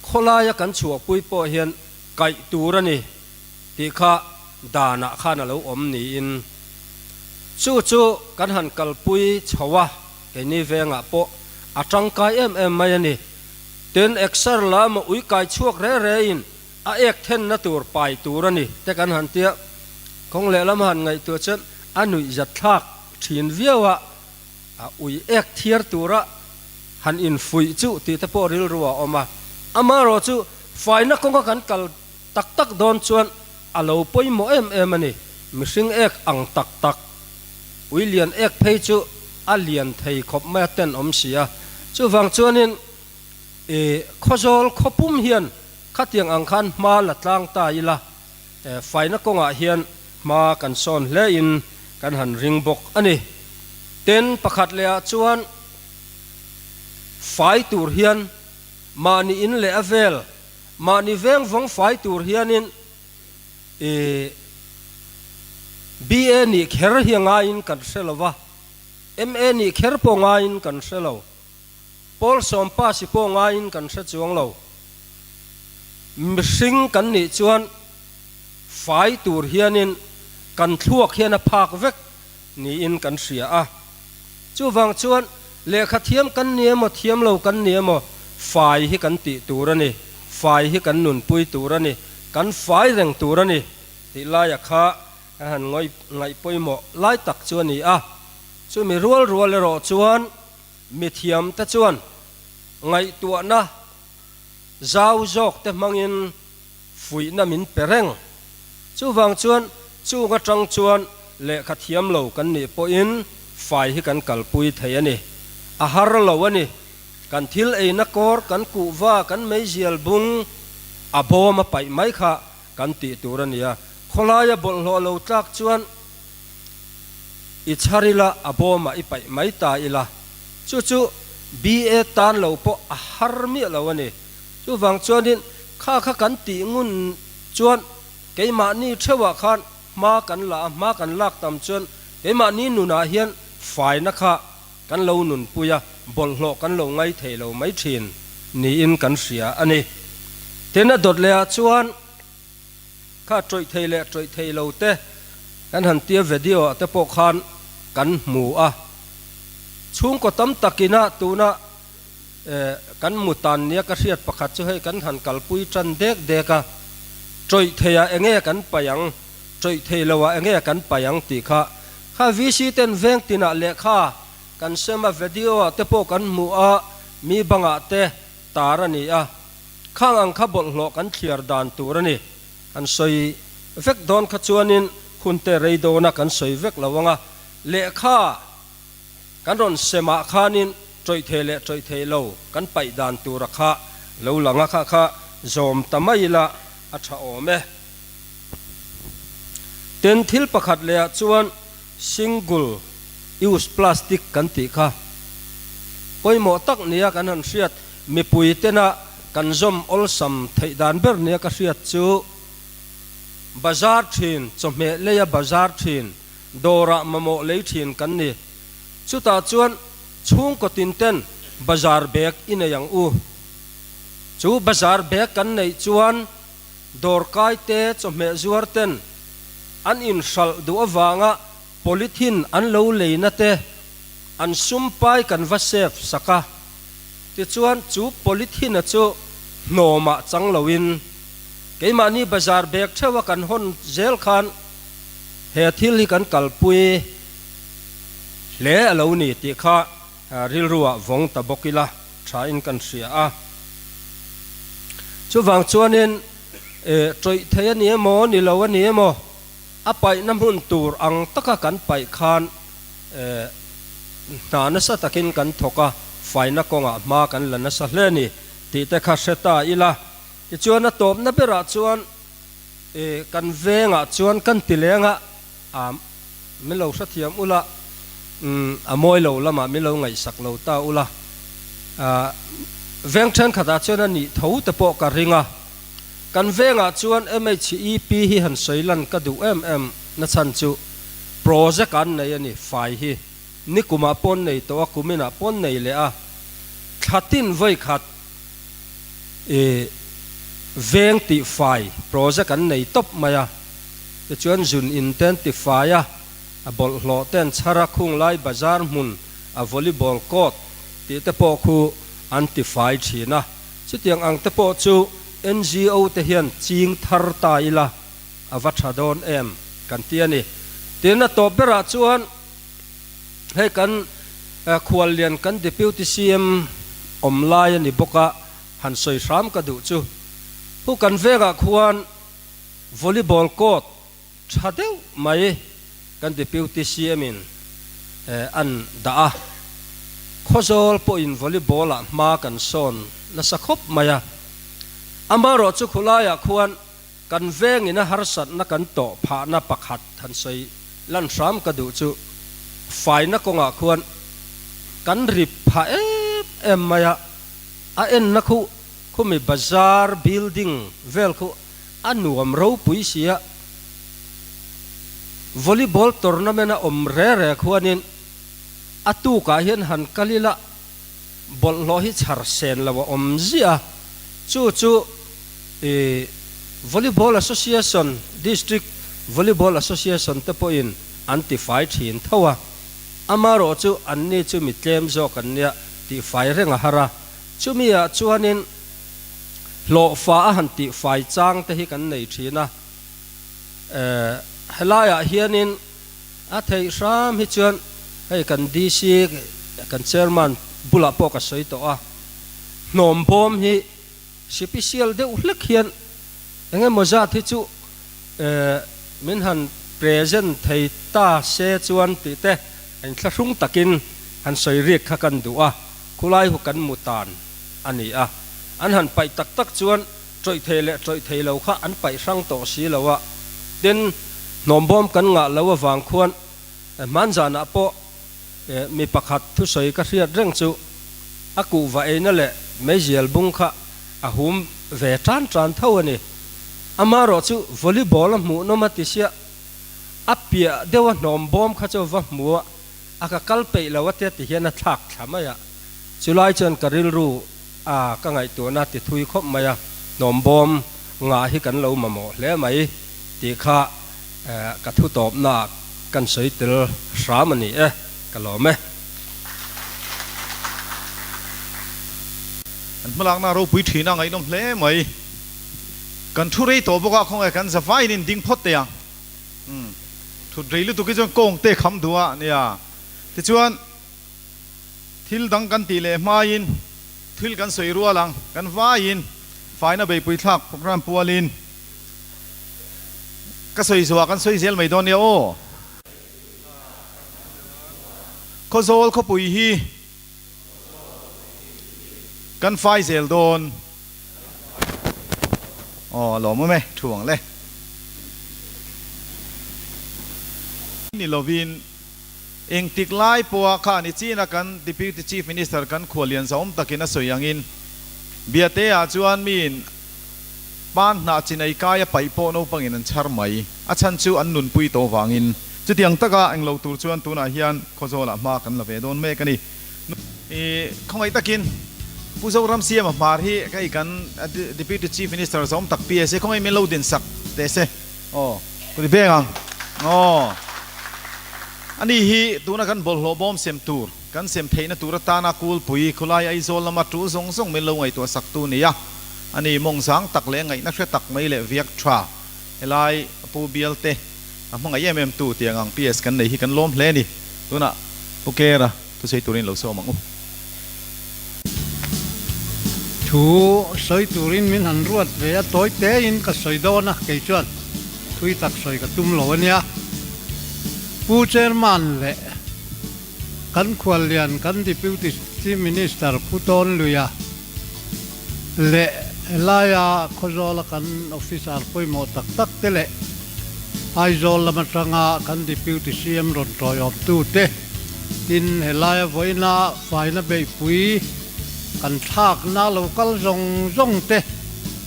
Khawlaia kan chhuahpui pawh hian kaih tur a ni tih kha danah khan a lo awm niin chu chu kan han kalpui chho a, keini vengah pawh a tangkai em em mai a ni. Tin, exer la emaw ui kai chhuak re re in a ek thenna tur pai tur a ni te kan han tia, kawng lehlam han ngaihtuah chuan a nuihzat thlak thin viau a. A ui ek thiar tura han infuih chu tih te pawh rilru a awm a, amaherawh chu faina kawnga kan kal tak tak dawn chuan a lo pawimawh em em a ni. Mihring ek ang tak tak, ui lian ek phei chu a lian thei khawp mai a tenawm si a, chuvang chuanin i Khawzawl khawpum hian khatiang ang khan hma la tlang ta ila, Faina kawngah hian hma kan sawn hlein kan han ring bawk a ni. Tin, pakhat lehah chuan fai tur hian mahni in leh a vel, mahni veng vawng fai tur hianin i BA nih kher hi a ngaiin kan hre lo va, MA nih kher pawh ngaiin kan hre lo. Pawl sawmpa si pawh ngaiin kan hre chuang lo. Mihring kan nih chuan fai tur hianin kan thluak hian a phak vek niin kan hria a. Chuvang chuan lehkha thiam kan ni emaw thiam lo kan ni emaw fai hi kan tih tur a ni, fai hi kan nunpui tur a ni, kan fai reng tur a ni tih laia kha kan han ngaih pawimawh lai tak chu a ni a. Chumi rual rual erawh chuan Mithiamte chuan ngaihtuahna zau zawkte hmangin fuihna min pe reng. Chuvang chuan chung atang chuan lehkha thiam lo kan nih pawhin fai hi kan kalpui thei a ni. A har lo a ni. Kan thil eina kawr, kan kuhva, kan meizial bung a bawm a paih mai kha kan tih tur a ni a. Khawlaia bawlhhlawh lo tlak chuan I chhar ila, a bawmah i paih mai ta ila. Chu chu BA tan lo pawh a har miah lo a ni. Chuvang chuanin kha kha kan tih ngun chuan keimahni theuhah khan hma kan la a, hma kan lak tam chuan keimahni nunah hian faina kha kan lo nunpui a, bawlhhlawh kan lo ngai thei lo mai thin niin kan hria a ni. Tin, a dawt lehah chuan. Kha tawih thei leh tawih thei lo te kan han tia video ah te pawh khan kan hmu a, chhungkaw tam tak ina tuna kan mu tan nia ka hriat pakhat chu hei kan han kalpui tan dek dek a, tawih thei ah enge kan paih ang, tawih thei lo ah enge kan paih ang tih kha kha VC ten veng tinah lehkha kan sem a, video ah te pawh kan hmu a, mi bangah te tar a ni a. Khang ang kha bawlhhlawh kan thliar dan tur a ni. Han sawi vek dawn kha chuanin hunte rei dawna kan sawi vek lo ang a, lehkha kan rawn semah khanin tawih thei leh tawih thei lo kan paih dan tura kha lo lang a, kha kha zawm ta mai ila. a tha awm e. Tin, thil pakhat lehah chuan single use plastic kan tih kha pawimawh tak nia kan han hriat, mipui tena kan zawm awlsam theih dan ber nia ka hriat chu bazar thin, chawhmeh leia bazar thin, dawrah mamawh lei thin kan ni. Chutah chuan chhungkaw tin ten bazar bag i nei ang u. Chu bazar bag kan neih chuan dawrkai te chawhmeh zuar ten an inhralh duh avanga polythene an lo leina te an sum pai kan va save sak a. Tichuan chu polythene a chu hnawmah chang loin keimahni bazar bag theuha kan hawn zel khan he thil hi kan kalpui hle a lo ni tih kha rilruah vawng ta bawk ila thain kan hria a. Chuvang chuanin tawih thei a ni emaw ni lo a ni emaw a paihna hmun tur ang taka kan paih khan hna nasa takin kan thawk a, faina kawngah hma kan la nasa hle a ni tih te kha hre ta ila. Tichuan a tawpna berah chuan kan vengah chuan kan ti leng a, a min lo hrethiam ula, a mawi lo lamah min lo ngaihsak lo ta ula, veng thenkhatah chuan a nih tho te pawh ka ring a, kan vengah chuan MHEP hi han sawi lan ka duh em em na chhan chu project an nei a ni, fai hi nikumah pawn nei tawh a, kuminah pawn nei leh a, thla tin vawi khat veng tih fai project an nei tawp mai a. Tichuan zun in te an ti fai a, a bawlhhlawh te an chhar a, khung lai bazar hmun a volleyball court tih te pawh khu an ti fai thin a. Chutiang ang te pawh chu NGO te hian ching thar ta ila a va tha dawn em kan ti a ni. Tin, a tawp berah chuan hei kan khuallian kan Deputy CM awm lai a ni bawk a, han sawi hram ka duh chu. Hu kan vengah khuan Volleyball court tha deuh mai kan Deputy CM in an dah a, Khawzawl pawhin volleyball ah hma kan sawn nasa khawp mai a, amaherawh chu khulaiah khuan kan vengin a harsatna kan tawh phahna pakhat han sawi lan hram ka duh chu faina kawngah khuan kan rip phah em em mai a, a enna khu Khumi bazar building vel khu a nuam ropui si a, volleyball tournament a awm re re khuanin a tukah hian han kal ila bawlhhlawh hi chhar sen lo a awm ziah a, chu chu ih volleyball association district volleyball association te pawhin an tifai thin tho a, amaherawh chu anni chu mi tlem zawk an nia tihfai reng a har a. Chumi ah chuanin hlawhfa a han tih fai chang te hi kan nei thin a, helai ah hianin a theih hram hi chuan hei kan DC kan chairman bulah pawh ka sawi tawh a, hnawm bawm hi sipisial deuh hlek hian eng emaw zat hi chu min han present thei ta se chuan tih te inthlahrung takin han sawi rik kha kan duh a. Khulai hu kan mu tan a ni a, an han paih tak tak chuan tawih thei leh tawih thei lo kha an paih hrang tawh si lo a, tin, hnawmbawm kan ngah lo avang khuan hmanzanah pawh mi pakhat thusawi ka hriat reng chu a kuhva eina leh meizial bung kha a hum ve tan tan tho a ni. Amaherawh chu volleyball a hmuhnawm a ti siah, a piah deuha hnawmbawm kha chu va hmu a, A ka kal peih lo a tia ti hian a thlak thla mai a, chulai chuan ka rilru a ka ngaihtuahna ti thui khawp mai a, hnawmbawm ngah hi kan lo mamawh hle mai tih kha ka thu tawpna ah kan sawi tel hram a ni e, ka lawm e. An hmalakna ropui thin a ngaihnawm hle mai. Kan thu rei tawh bawk a, khawngaih kan zavaiin in ding phawt teh ang. Umm thut rei lutuk hi chuan kawng te kham duh a nia. Tichuan thil dang kan tih leh hmaiin thil kan sawi rual ang, kan vaiin faina beipui thlak program pualin ka sawi zuah kan sawi zel mai dawn nia aw. Khawzawl khawpui hi kan fai zel dawn. Aw a lawmawm e, thu ang le. Ni lovin engtik lai pawha kha ni china kan Deputy Chief Minister kan khuallian zahawm takin a sawi angin Biate-ah chuan miin pan hnah chinai kai a paih pawh naupangin an chhar mai. A chhan chu an nunpui tawh vangin. Chutiang taka englo tur chuan tunah hian Khawzawlah hma kan la ve dawn mek a ni. I khawngaih takin Pu Zoram Siama Hmar hi hei kan Deputy Chief Minister zawm tak PSA khawngaih min lo din sak teh se aw ka ti veng ang aw. Ani hi tuna kan bawlhhlawh bawm sem tur kan sem theihna tur atana Kulpui khawlai Aizawl lama tul zawng zawng min lo ngaihtuah sak tu nia. Ani mawng zang tak leh ngaihna hre tak mai leh viak tha helai Pu Bialte a hmangaih em em tu tiang ang PS kan nei hi kan lawm hle a ni. Tunah Pu Kera. Thusawi turin lo sawm ang u. Thu sawi turin min han ruat ve a, tawi tein ka sawi dawn a, kei chuan thui tak sawi ka tum lo a nia. Pu Chairman leh kan khuallian kan Deputy Chief Minister Pu Tawnluia leh helaia Khawzawla kan officer pawimawh tak tak te leh Aizawl lam atanga kan Deputy CM rawn tawiawmtute, Tin, helaia vawiina faina beihpui kan thlakna lo kal zawng zawng te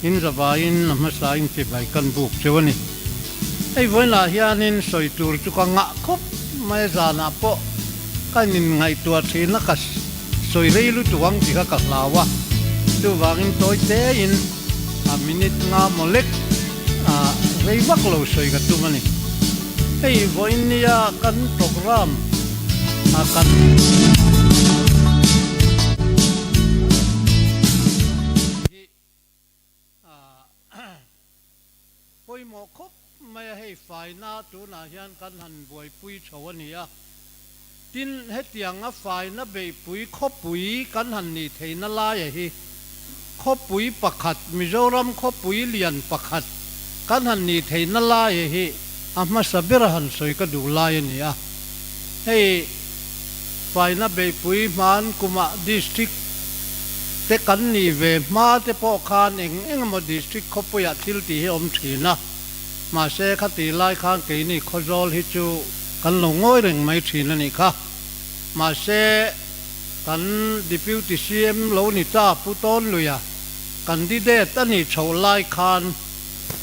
in zavaiin a hmasa in chibai kan buk cheu a ni. Hei vawiinah hianin sawi tur chu ka ngah khawp mai a, zanah pawh ka inngaihtuah thin a, ka sawi rei lutuk ang tih kha ka hlau a, chuvangin tawi tein a minute nga maw lek rei vak lo sawi ka tum a ni. Hei vawiin nia kan program a kan. Hi pawimawh khawp mai a, hei faina tunah hian kan han buaipui chho a ni a. Tin, hetianga faina beihpui khawpui kan han nih theihna laia hi khawpui pakhat, Mizoram khawpui lian pakhat kan han nih theihna laia hi a hmasa bera han sawi ka duh lai a ni a. Hei faina beihpui hman kumah District te kan nih ve hma te pawh khan eng eng emaw District khawpuiah thil tih hi a awm thin a, mahse khati lai khan keini Khawzawl hi chu Kan lo ngawi reng mai thin a nih kha. Mahse, kan Deputy CM lo ni ta Pu Tawnluia candidate a nih chhoh lai khan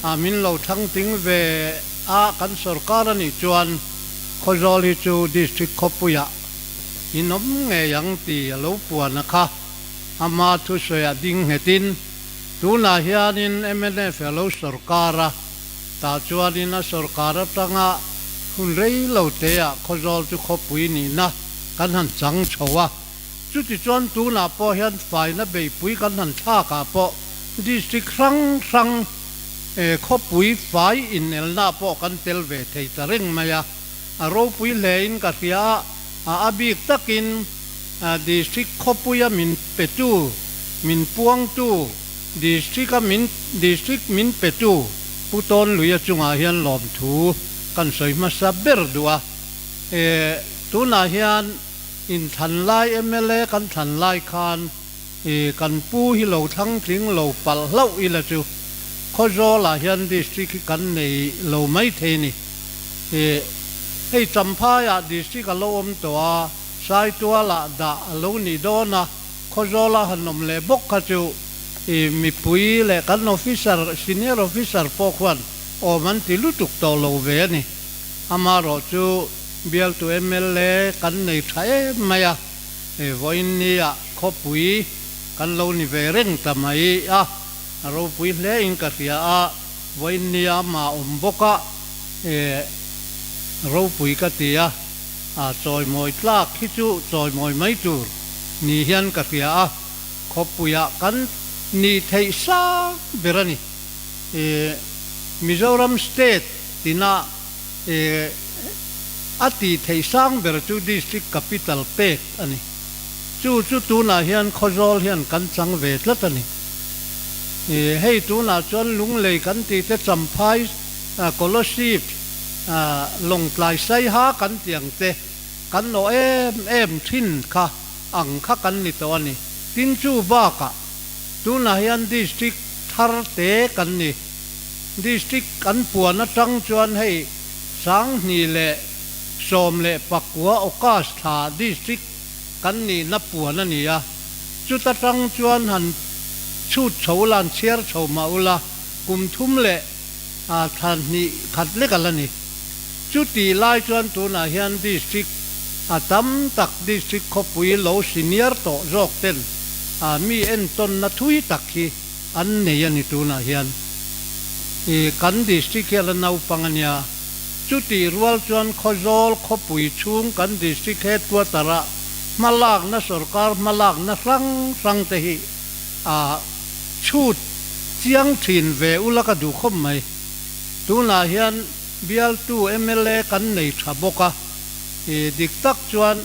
a min lo thlang ting ve a, kan sorkar a nih chuan Khawzawl hi chu District khawpuiah in awm ngei ang ti a lo puan a kha. Ama thusawiah ding nghetin tunah hianin mnf a lo sorkar a. Tah chuanin a sorkar atanga hun rei lo teah Khawzawl chu khawpui nihna kan han chang chho a. Chutichuan tunah pawh hian faina beihpui kan han thlakah pawh district hrang hrang khawpui fai inelna pawh kan tel ve thei ta reng mai a. A ropui hlein ka hria a, a a bik takin district khawpuia min petu, min puangtu, District a min District min petu Pu Tawnluia chungah hian lawmthu kan sawi hmasa ber duh a. E, tunah hian inthlan lai mla kan thlan lai khan e, kan pu hi lo thlang tling lo palh hlauh ila chu Khawzawlah hian District hi kan nei lo mai thei ni. E, hei Champhaiah District a lo awm tawh a, Saitualah dah a lo nih dawn a. Khawzawla han awm leh bawk kha chu i mipui leh kan officer, senior officer pawh khuan awm an ti lutuk tawh lo ve a ni. Amaherawh chu bialtu mla kan nei tha em mai a, vawiin nia khawpui kan lo ni ve reng ta mai a, a ropui hle in ka hria a, vawiin nia amah awm bawk a, ropui ka ti a. A chawimawi tlak hi chu chawimawi mai tur ni hian ka hria a, khawpuiah kan nih theih sang ber a ni. E Mizoram state tina e a tih theih sang ber chu district capital pek a ni. Chu chu tunah hian Khawzawl hian kan chang ve tlat a ni. E hei tunah chuan Lunglei kan tih te Champhai Kolasib Lawngtlai Saiha kan tih ang te, kan nawh em em thin kha ang kha kan ni tawh a ni. Tin chu bakah tunah hian District thar te kan ni. District kan puan atang chuan hei 2019 August thla District kan nihna puan a ni a, chuta tang chuan han chhut chho ula, han chhiar chho mah ula, kum thum leh thla hnih khat lek a la ni. Chutih lai chuan tunah hian District a tam tak District khawpui lo senior tawh zawk ten mi entawnna thui tak hi an nei a ni tunah hian. I kan District hi a la naupang a nia. Chutih rual chuan Khawzawl khawpui chhung kan District Headquarter a hmalakna sorkar hmalakna hrang hrang te hi a chhut chiang thin ve ula ka duh khawp mai. Tunah hian bialtu mla kan nei tha bawk a, i dik tak chuan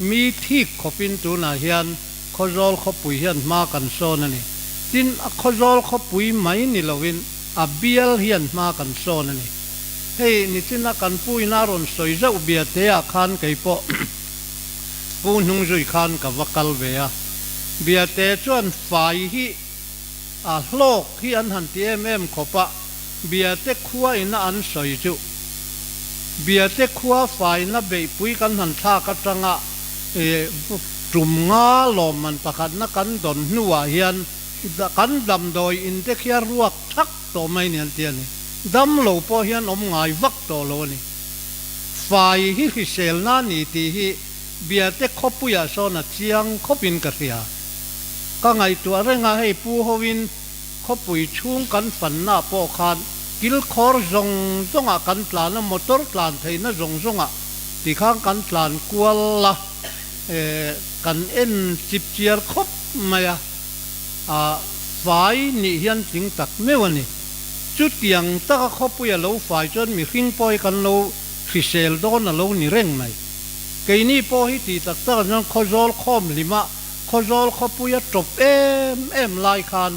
mi thik khawpin tunah hian Khawzawl khawpui hian hma kan sawn a ni. Tin, a Khawzawl khawpui mai ni loin a bial hian hma kan sawn a ni. Hei nichina kan pu ina rawn sawi zauh bia te ah khan kei pawh pu hnungzui khan ka va kal ve a. Biate chuan fai hi a hlawk hi an han ti em em khawp a, Biate khua ina an sawi chu Biate khua faina beihpui kan han thlak atanga tum nga lawmman pakhatna kan dawn hnuah hian kan damdawi in te khi a ruak thak tawh mai ni an ti a ni. Dam lo pawh hian awm ngai vak tawh lo a ni. Fai hi hriselna a ni tih hi Biate khawpuiah sawn a chiang khawpin ka hria. Ka ngaihtuah reng a, hei pu hoin khawpui chhung kan fanna pawh khan kilkhawr zawng zawngah kan tlan a, motor tlan theihna zawng zawngah tikhan kan tlan kual a, kan en chip chiar khawp mai a, a fai nih hian tling tak meuh a ni. Chutiang taka khawpui a lo fai chuan mihring pawh hi kan lo hrisel dawn a lo ni reng mai. Keini pawh hi tih tak tak ah chuan Khawzawl khawm hlimah Khawzawl khawpui a tawp em em lai khan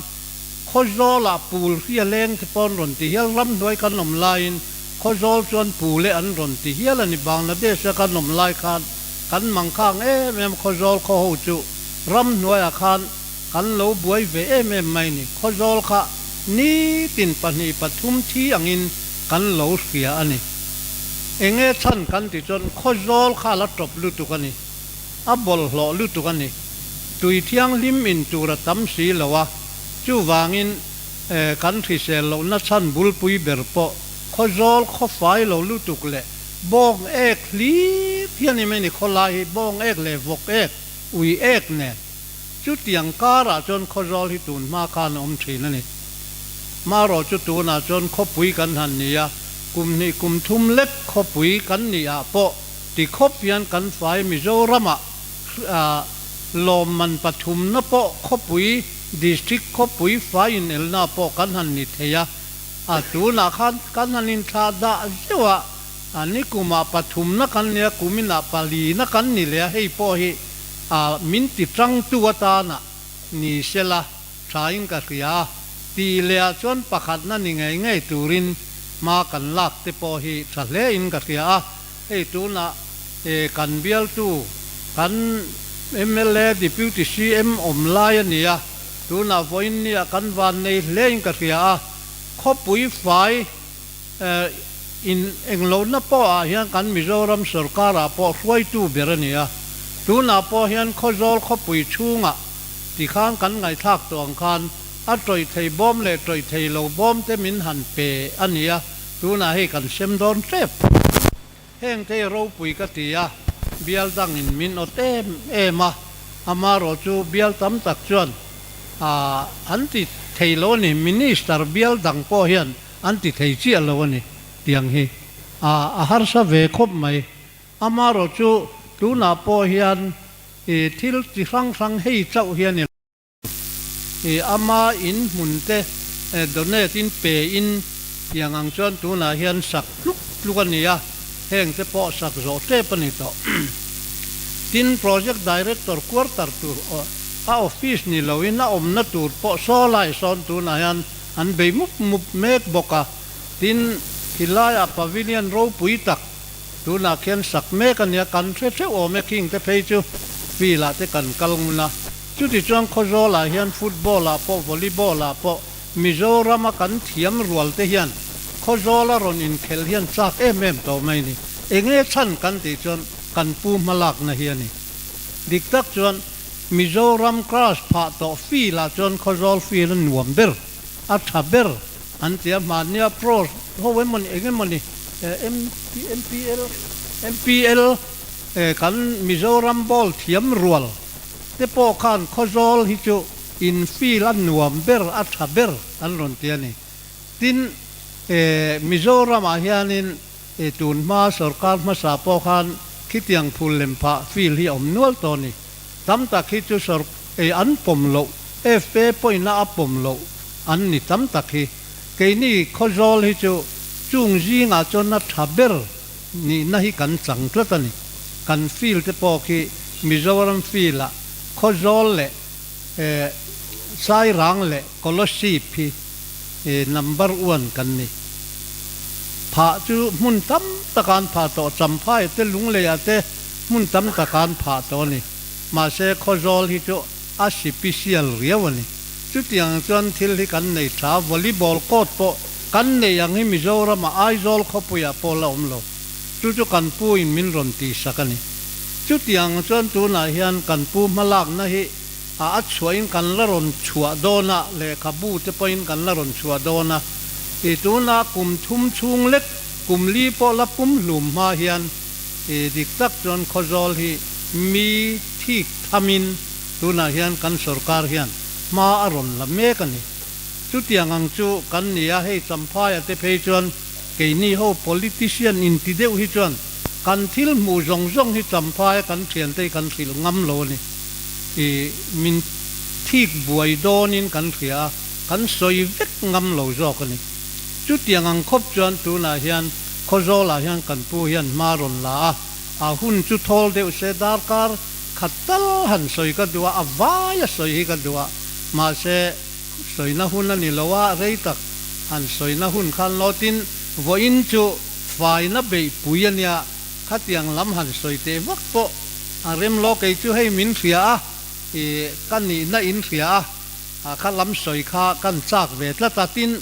Khawzawlah pul hri a leng te pawh an rawn ti hial, ramhnuai kan awm laiin Khawzawl chuan pul e an rawn ti hial a ni. Bangladesh a kan awm lai khan kan mangkhang em em Khawzawl khaw ho chu ramhnuaiah khan kan lo buai ve em em mai ni. Khawzawl kha nitin pahnih pathum thi angin kan lo hria a ni. Enge chhan kan ti chuan Khawzawl kha a la tawp lutuk a ni. A bawlhhlawh lutuk a ni. Tui thianghlim in tur a tam si lo a, chuvangin kan hrisel lohna chhan bulpui ber pawh Khawzawl khawfai lo lutuk leh bawng ek hlir hian em ni khawlai hi bawng ek leh vawk ek, ui ek nen. Chutiang karah chuan Khawzawl hi tun hma khan a awm thin a ni. Marawh chu tunah chuan khawpui kan han ni a, kum hnih kum thum lek khawpui kan nih ah pawh Ti khawp hian kan fai Mizoramah lawmman pathumna pawh khawpui, district khawpui fai inelna pawh kan han ni thei a, a tunah khan kan han inthlah dah zeuh a, a nikumah pathumna kan nia, kuminah palina kan ni leh a, hei pawh hi min ti tangtu atana ni sela thain ka hria a, tih leh ah chuan pakhatna ni ngei ngei turin hma kan lak te pawh hi tha hle in ka hria a. Hei tunah kan bialtu kan mla Deputy CM awm lai a ni a, tunah vawiin nia kan van nei hle in ka hria a, khawpui fai in englohna pawh ah hian kan Mizoram sorkar ah pawh hruaitu ber a ni a, tunah pawh hian Khawzawl khawpui chhungah tikhan kan ngaihthlak tawh ang khan a tawih thei bawm leh tawih thei lo bawm te min han pe a ni a. Tunah hei kan sem dawn tep. Heng te hi ropui ka ti a, bial dangin min awt em em a, amarawh chu bial tam tak chuan an ti thei lo a ni, Minister bial dang pawh hian an ti thei chiah lo a ni tiang hi a harsa ve khawp mai. Amarawh chu tunah pawh hian thil chi hrang hrang hei chauh hi a ni. I ama in hmun te donate in pe in tiang ang chuan tunah hian sak tluk tluk a ni a, heng te pawh sak zawh tep a ni tawh. Tin, Project Director quarter tur a office ni loin a awmna tur pawh saw lai sawn tunah hian an bei mup mup mek bawk a. Tin, khilaiah pavilion ropui tak tunah khian sak mek a nia, kan hre theuh awm e khing te phei chu field ah te kan kal ngun a. Chutichuan Khawzawlah hian football ah pawh volleyball ah pawh Mizorama kan thiam rual te hian Khawzawla rawn inkhelh hian chak em em tawh mai ni. Enge chhan kan tih chuan kan pu hmalakna hi a ni. Dik tak chuan Mizoram grass phah tawh field ah chuan Khawzawl field a nuam ber, a tha ber an ti a, hmannia pro ho emawni eng emawni MPL MPL kan Mizoram ball thiam rual te pawh khan Khawzawl hi chu in field a nuam ber, a tha ber an rawn ti a ni. Tin, Mizoramah hianin tun hma sorkar hmasa pawh khan khitiang phul lem phah field hi a awm nual tawh a ni. Tam tak hi chu sor an pawm loh, FA pawhina a pawm loh an ni tam tak hi. Keini Khawzawl hi chu chung zingah chuan a tha ber nihna hi kan chang tlat a ni. Kan field te pawh khi Mizoram field-ah Khawzawl leh Sairang leh Kolosip hi number one kan ni. Phah chu hmun tam taka an phah tawh, Champhai te, Lungleiah te hmun tam taka an phah tawh a ni. Mahse Khawzawl hi chu a sipisial riau a ni. Chutiang chuan thil hi kan nei tha, volleyball court pawh kan nei ang hi Mizoramah Aizawl khawpuiah pawh la awm lo. Chu chu kan pu in min rawn tihsak a ni. Chutiang chuan tunah hian kan pu hmalakna hi a a chhuahin kan la rawn chhuah dawn a, lehkhabu te pawhin kan la rawn chhuah dawn a. I tuna kum thum chhung lek, kum li pawh la pum hlum hma hian i dik tak chuan Khawzawl hi mi thik thamin tunah hian kan sorkar hian hma a rawn la mek a ni. Chutiang ang chu kan ni a, hei Champhaia te phei chuan keini ho politician inti deuh hi chuan kan thil hmuh zawng zawng hi Champhaia kan thiante hi kan hrilh ngam lo a ni. I min thik buai dawnin kan hria a, kan sawi vek ngam lo zawk a ni. Chutiang ang khawp chuan tunah hian Khawzawlah hian kan pu hian hma rawn la a, a hun chu thawl deuh se darkar khat tal han sawi ka duh a, a vai a sawi hi ka duh a, mahse sawina hun a ni lo a, rei tak han sawina hun khan lawtin vawiin chu faina beihpui a nia, Khatiang lam han sawi teh vak pawh a rem lo, kei chu hei min hria a, i ka nihna in hria a, a kha lam sawi kha kan chak ve tlat a, tin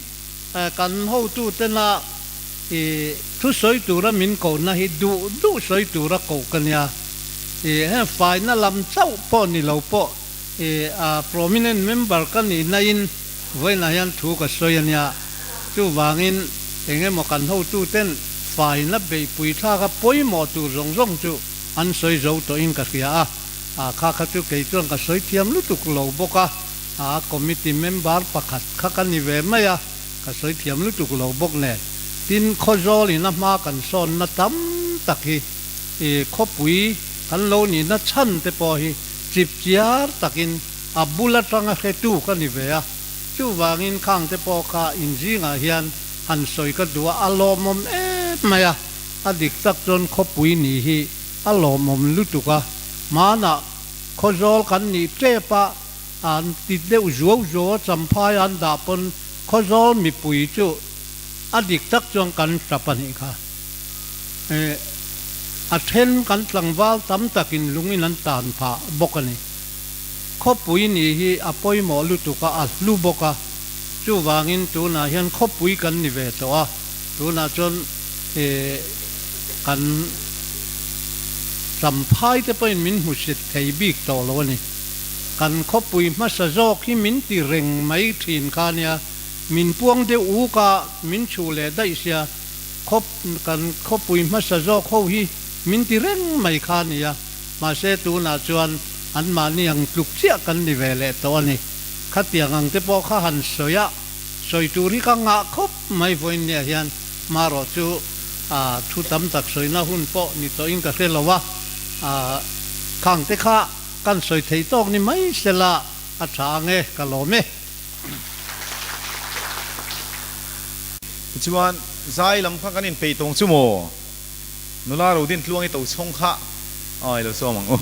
kan hotu tena i thu sawi tura min kohna hi duh duh sawi tura koh ka nia, i heng faina lam chauh pawh ni lo pawh i a prominent member ka nihna in Vawiinah hian thu ka sawi a nia, chuvangin eng emaw kan hotuten faina beihpui thlaka pawimawh tur zawng zawng chu an sawi zo tawhin ka hria a, a kha kha chu kei chuan ka sawi thiam lutuk lo bawk a, a committee member pakhat kha ka ni ve mai a, ka sawi thiam lutuk lo bawk nen. Tin, Khawzawl in a hma kan sawnna tam tak hi i khawpui kan lo nihna chhan te pawh hi chip chiar takin A bul atanga hretu ka ni ve a, chuvangin khangte pawh kha inzingah hian han sawi ka duh a, a lawmawm em mai a, a dik tak chuan khawpui ni hi a lawmawm lutuk a, hmanah Khawzawl kan nih tep a, an ti deuh zuau zuau a, Champhai an dah pawn Khawzawl mipui chu a dik tak chuan kan tap a nih kha. A then kan tlangval tam takin lungin an tan phah bawk a ni. Khawpui nih hi a pawimawh lutuk a, a hlu bawk a, chuvangin tunah hian khawpui kan ni ve tawh a, tunah chuan kan Champhai te pawhin min hmusit thei bik tawh lo a ni. Kan khawpui hmasa zawk hi min ti reng mai thin kha nia, min puang deuh uk a, min chhuh leh daih sia, khawp kan khawpui hmasa zawk ho hi min ti reng mai kha nia. Mahse tunah chuan anmahni ang tluk chiah kan ni ve leh tawh a ni. Khatiang ang te pawh kha han sawi a, sawi tur hi ka ngah khawp mai vawiin nia hian marawh chu a thu tam tak sawina hun pawh ni tawhin ka hre lo a, khang te kha kan sawi thei tawk ni mai sela a tha ang e, ka lawm e. Tichuan zai lam kha kan inpeih tawng chu maw? Nula Rodin tluang i to chhawng kha ai lo sawm ang u.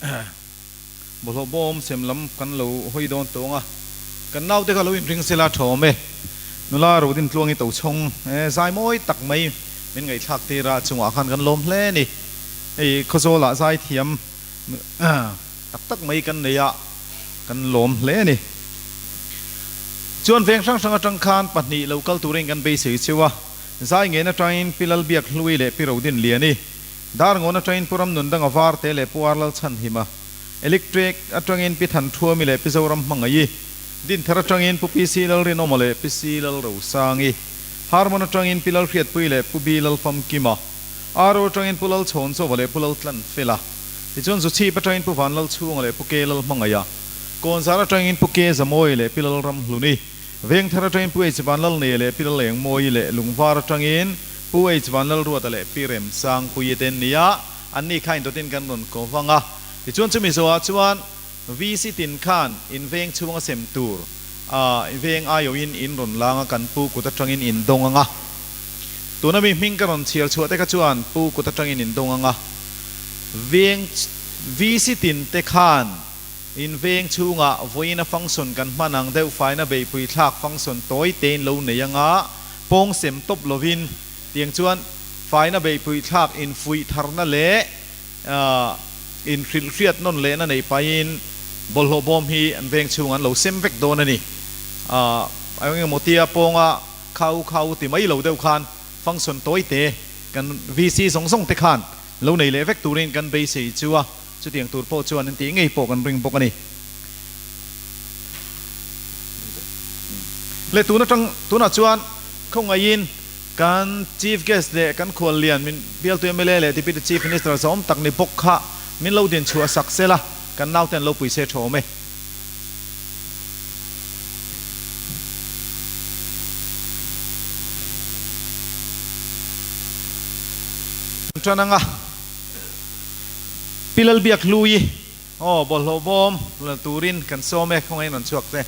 Bawlhhlawh bawm sem lam kan lo hawi dawn tawng a, kan naute kha lo inring sela tha awm e. Nula Rodin Tluangi Tochhawng e zai mawi tak mai min ngaihthlak tir a, chungah khan kan lawm hle a ni. Hei Khawzawlah zai thiam tak tak mai kan nei a, kan lawm hle a ni. Chuan veng hrang hrang atang khan pahnih lo kal turin kan beisei cheu a, zai ngen atangin Pi Lalbiak Hlui leh Pi Rodin Liani, Darngawn atangin Pu Ramnundanga Varte leh Pu Arlal Chhanhima, Electric atangin Pi Thanthuami leh Pi Zoram Hmangaih, Dinthar atangin Pu PC Lalrinawma leh Pi C Lalrosangi, Harmon atangin Pi Lalhriatpui leh Pu B Lalfamkima, Aro atangin Pu Lalchhawnchova leh Pu Laltlanfela, tichuan Zuchhip atangin Pu Vanlalchhunga leh Pu K Lalhmangaiha, Kawnzar atangin Pu K Zamawi leh Pi Lalramhluni, Vengthar atangin Pu H Vanlalneia leh Pi Lalengmawii leh Lungvar atangin Pu H Vanlalruata leh Pi Remsangpuii te an ni a, an ni kha indawtin kan rawn ko vang a. Tichuan chumi zawhah chuan VC tin khan in veng chhunga sem tur a veng aiawhin in rawn lang a, kan pu kut atangin in dawng ang a. Tuna mi hming ka rawn chhiar chhuah te kha chuan pu kut atangin in dawng ang a. Veng VC tin te khan in veng chhungah vawiin a function kan hman ang deuh faina beihpui thlak function tawi tein lo nei ang a. Pawng sem tawp lovin tiang chuan faina beihpui thlak infuih tharna leh inhrilhhriat nawn lehna neih pahin bawlhhlawh bawm hi an veng chhung an lo sem vek dawn a ni. Eng emaw tia pawnga khau khau ti mai lo deuh khan function tawi te kan VC zawng zawng te khan lo nei leh vek turin kan beisei chu a, chutiang tur pawh chuan an tih ngei pawh kan ring bawk a ni. Le tun atang tunah chuan khawngaihin kan Chief Guest leh kan khuallian min bialtu mla leh Deputy Chief Minister zawm tak ni bawk kha min lo din chhuah sak sela kan naute an lo pui se tha awm e. Tan anga Pi Lalbiak Hlui. Aw, bawlhhlawh bawm la turin kan sawm e, khawngaih rawn chhuak te.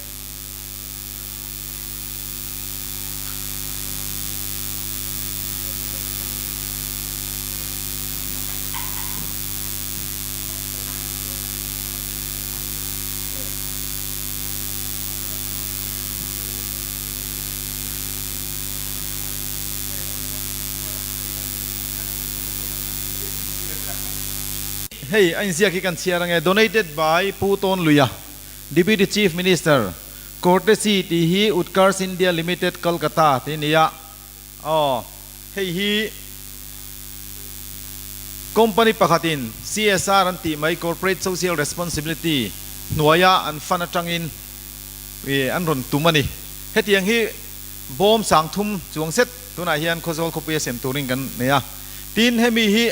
Hei a inziak hi kan chhiar ange, Donated by Pu Tawn Luia, Deputy Chief Minister, Courtesy tih hi Utkarsh India Limited, Kolkata tih a ni a. Aw, hei hi company pakhatin CSR an tih mai Corporate Social Responsibility hnuaia an fund atangin an rawn tum a ni. Hetiang hi bawm sangthum chuang zet tunah hian Khawzawl khawpuia sem turin kan nei a. Tin, hemi hi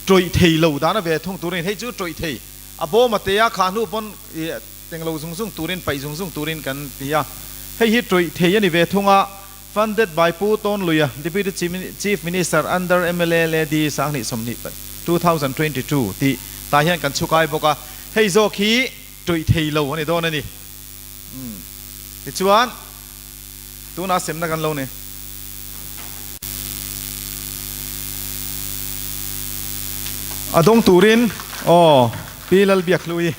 Tawih thei lo dan a ve thung turin hei chu tawih thei a bawm a te a khah hnu pawn ih teng lo zung zung turin paih zung zung turin kan ti a, hei hi tawih thei a ni ve thung a, Funded by Pu Tawnluia, Deputy Chief Minister under mla Lady Sanghnih 20 2022 tih tah hian kan chhukai bawk a, hei zawk hi tawih thei lo a ni dawn a ni. Umm tichuan. Tunah semna kan lo ni. A dawng turin aw Pi Lalbiakhlui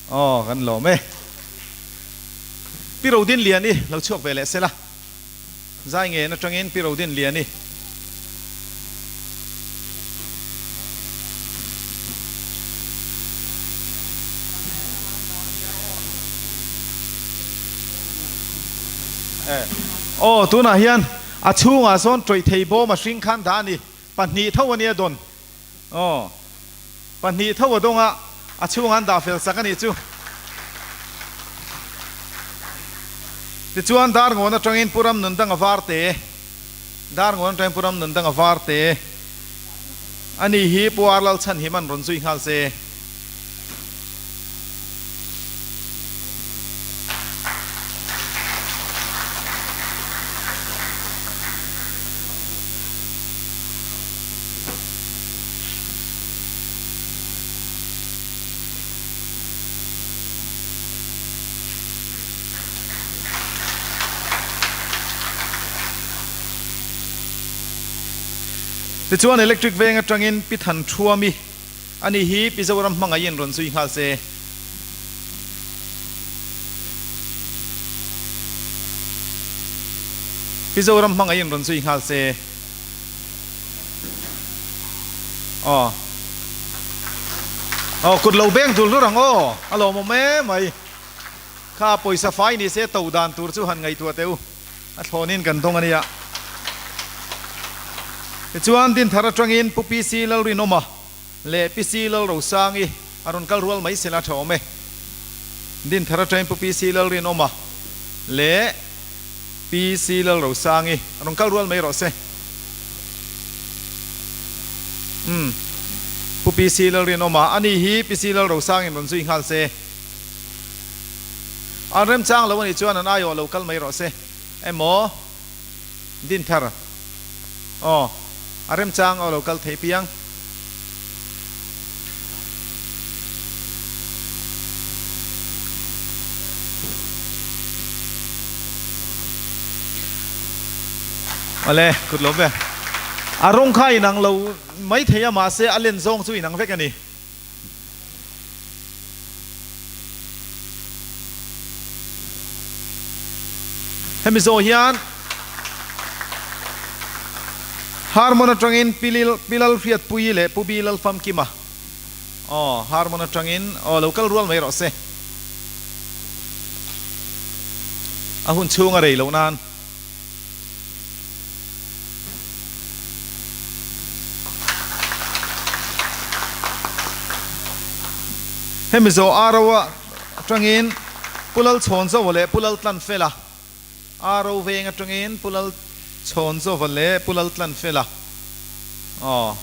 aw kan lawm e. Pi Rodinliani lo chhuak ve leh sela. Zai ngen atangin Pi Rodinliani. Aw tunah hian a chhungah sawn tawih thei bawm a hring khan dah a ni. Pahnih tho a nia dawn. Aw pahnih tho a dawng a, a chhungah an dah fel sak a nih chu. Tichuan Darngawn atangin Pu Ramnundanga Varte, Darngawn atangin Pu Ramnundanga Varte a ni hi Pu Arlal Chhanhim an rawn zui nghal se. Tichuan Electric veng atangin Pi Than Thuami. Ani hi Pi Zoram hmangaihin rawn zui nghal se. Pi Zoram hmangaihin rawn zui nghal se. Aw. Aw kut lo beng dul hlur ang aw. A lawmawm em mai. Kha pawisa fai ni se to dan tur chu han ngaihtuah teh u. A thlawnin kan dawng a nia. Tichuan Dinthar atangin Pu PC Lalrinawma leh PC Lalrosangi a rawn kal rual mai sela tha awm e. Dinthar atangin Pu PC Lalrinawma leh PC Lalrosangi a rawn kal rual mai rawh se. Umm. Pu PC Lalrinawma ani hi PC Lalrosangi'n rawn zui nghal se. An remchang lo a nih chuan an aiawh lo kal mai rawh se. Emaw Dinthar aw a remchang aw lo kal thei piang. Awle kut lo ve. A rawng kha inang lo mai thei a mahse a len zawng chu inang vek a ni. Hemi zawh hian Harmon atangin Pi Lalhriatpuii leh Pu Bi Lalfamkima aw Harmon atangin aw lo kal rual mai rawh se. A hun chhung a rei loh nan. Hemi zawh Aro atangin Pu Lalchhawnzova leh Pu Laltlanfela, Aro veng atangin Pu Lalchhawnzova leh Pu Laltlanfela aw.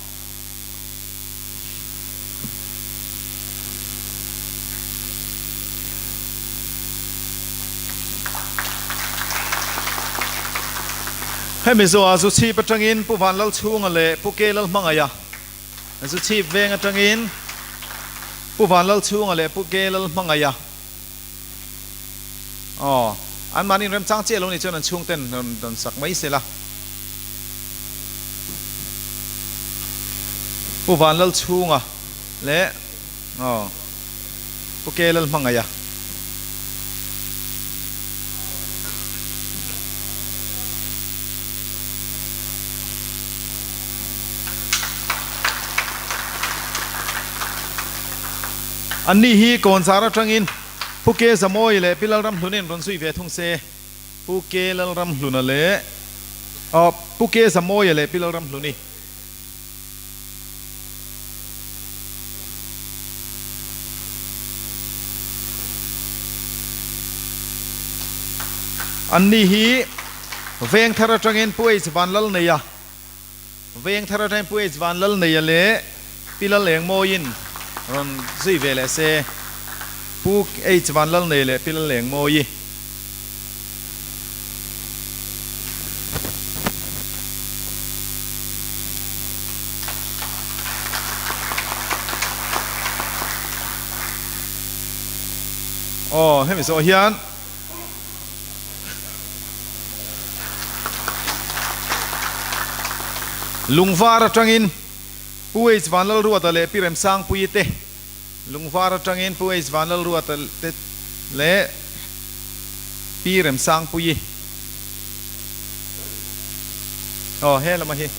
Hemi zawhah zu chhip atangin Pu Vanlalchhunga leh Pu Kelalhmangaia zu chhip veng atangin Pu Vanlalchhunga leh Pu Kelalhmangaia aw anmahni inremchang chiah lo nih chuan an chhungten rawn sak mai sela. Pu Vanlalchhunga leh aw Pu Kelalhmangaia. Anni hi Kawnzar atangin Pu Ke Zamawi leh Pi Lalramhlunin rawn zui ve thung se. Pu Ke Lalramhluna leh aw Pu Ke Zamawia leh Pi Lalramhluni. Anni hi Vengthar atangin Pu H Vanlalneia, Vengthar atangin Pu H Vanlalneia leh Pi Lalengmawiin rawn zui ve leh se, Pu H Vanlalneia leh Pi Lalengmawi. Aw hemi zawh hian Lungvar atangin Pu H Vanlalruata leh Pi Remsangpuii te Lungvar atangin Pu H Vanlalruata te leh Pi Remsangpuii aw he lama hi.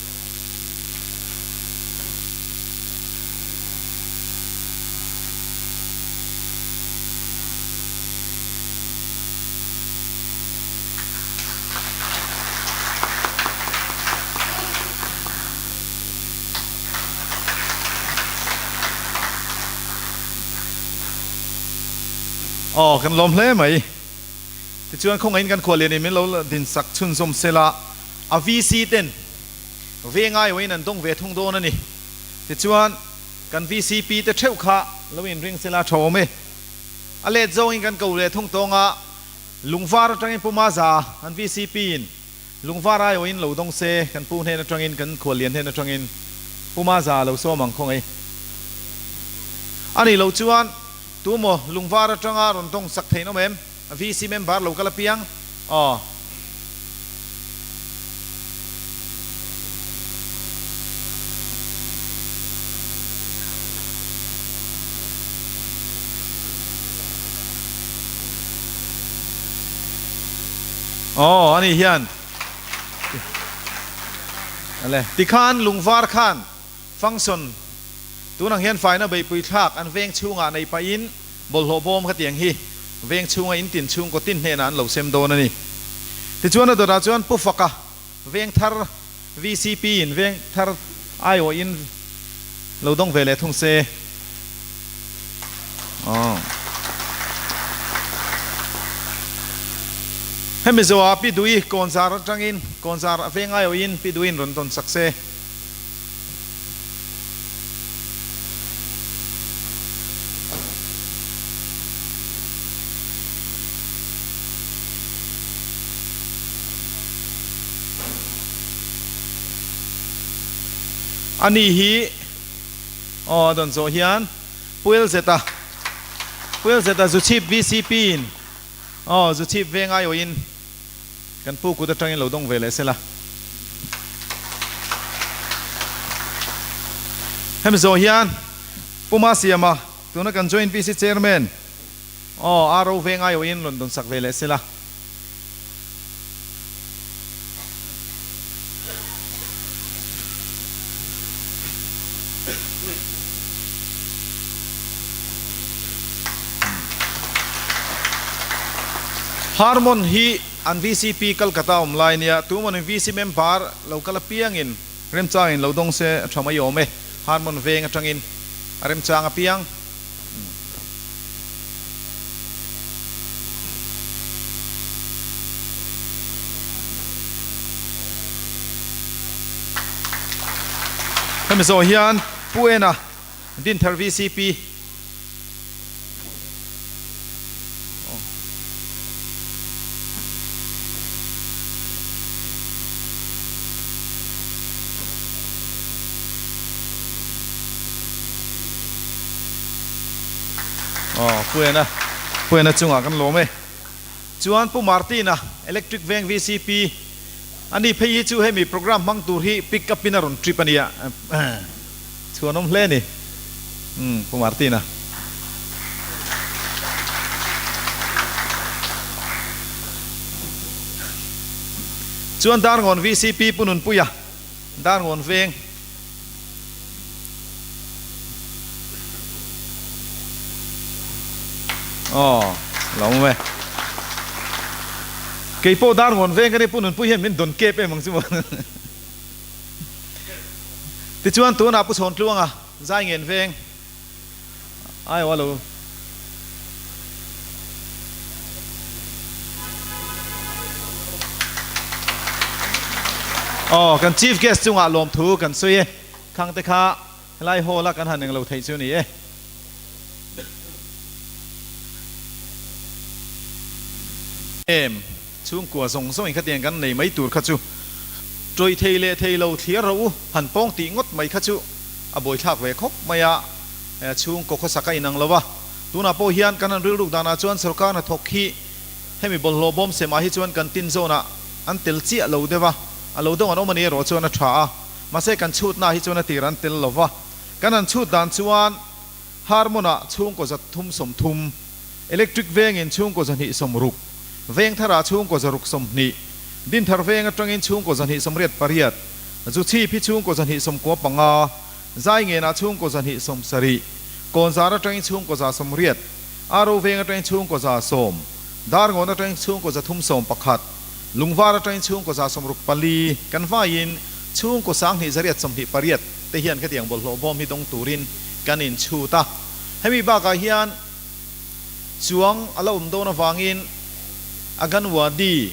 Aw kan lawm hle mai. Tichuan khawngaihin kan khuallian in min lo din sak chhunzawm sela a VC ten vengai awin an dawng ve thung dawn a ni. Tichuan kan VCP te theuh kha lo inring sela tha awm e. A let zawngin kan ko leh thung tawng a, Lungvar atangin Pu Maza an VCP in Lungvar aiawhin lo dawng se, kan pu hnen atangin, kan khuallian hnen atangin Pu Maza lo sawm ang khawngaih. A nih loh chuan tu maw Lungvar atanga rawn dawng sak thein awm em? VC member lo kal apiang aw. Aw ani hian Ale tikhan lungvar khan function tunang hian faina beihpui thlak an veng chhungah nei pahin bawlhhlawh bawm kha tiang hi veng chhunga in tin chhungkaw tin hnenah an lo sem dawn a ni. Tichuan a dawtah chuan Pu Faka veng thar VCP in veng thar aiawhin lo dawng ve leh thung se. Aw. Hemi zawhah Pi Dui Kawnzar atangin Kawnzar a veng aiawhin Pi Duiin rawn dawn sak se. Ani hi aw a dawn zawh hian Puelzeta Puelzeta Zuchhip VCP in aw Zuchhip veng aiawhin kan pu kut atangin lo dawng ve leh sela. Hemi zawh hian Pu Masiama tuna kan Joint VC Chairman aw RO veng aiawhin rawn dawn sak ve leh sela. Harmon hi an vcp Calcutta awm lai nia, tumanin VC member lo kal apiangin remchangin lo dawng se a tha mai awm e, Harmon veng atangin a remchang apiang. Hemi zawh hian Pu Ena Dinthar VCP Aw Pu Ena Pu Ena chungah kan lawm e. Chuan Pu Martina Electric Veng VCP ani phei hi chu hemi program hmang tur hi pick up in a rawn trip a nia. Chhuan awm hle a ni. Umm Pu Martina. Chuan Darngawn VCP Pu Nunpuia, Darngawn Veng. Aw, lo awm e. Keipawh Darngawn Veng ka ni Pu Nunpui hian min dawn kep em ang chu maw. Tichuan tunah Pu Chhawntluanga zai ngen veng aiawh a lo Aw kan Chief Guest chungah lawmthu kan sawi e, khangte kha helai hall a kan han englo theih chu ni e. Em, chhungkua zawng zawngin khatiang kan nei mai tur kha chu tawih thei leh thei lo thliar rawh u, han pawng tih ngawt mai kha chu a buaithlak ve khawp mai a, chhungkaw khawsak a inang lo a, tunah pawh hian kan han rilruk danah chuan sorkar hnathawk hi hemi bawlhhlawh bawm semah hi chuan kan tin zawnah an tel chiah lo deuh a, a lo deuh an awm a ni erawh chuan a tha a, mahse kan chhutnaah hi chuan a tir an tel lo va, kan han chhut dan chuan. Harmon-ah chhungkaw 330, Electric vengin chhungkaw 260, Vengthar-ah chhungkaw 620, Dinthar veng atangin chhungkaw 288, Zuchhip hi chhungkaw 295, Zaingenah chhungkaw 270, Kawnzar atangin chhungkaw 180, Aro veng atangin chhungkaw 110, Darngawn atangin chhungkaw 311, Lungvar atangin chhungkaw 164, kan vaiin chhungkaw 2828 te hian khatiang bawlhhlawh bawm hi dawng turin kan inchhut a. Hemi bakah hian chuang a la awm dawn avangin Aganwadi,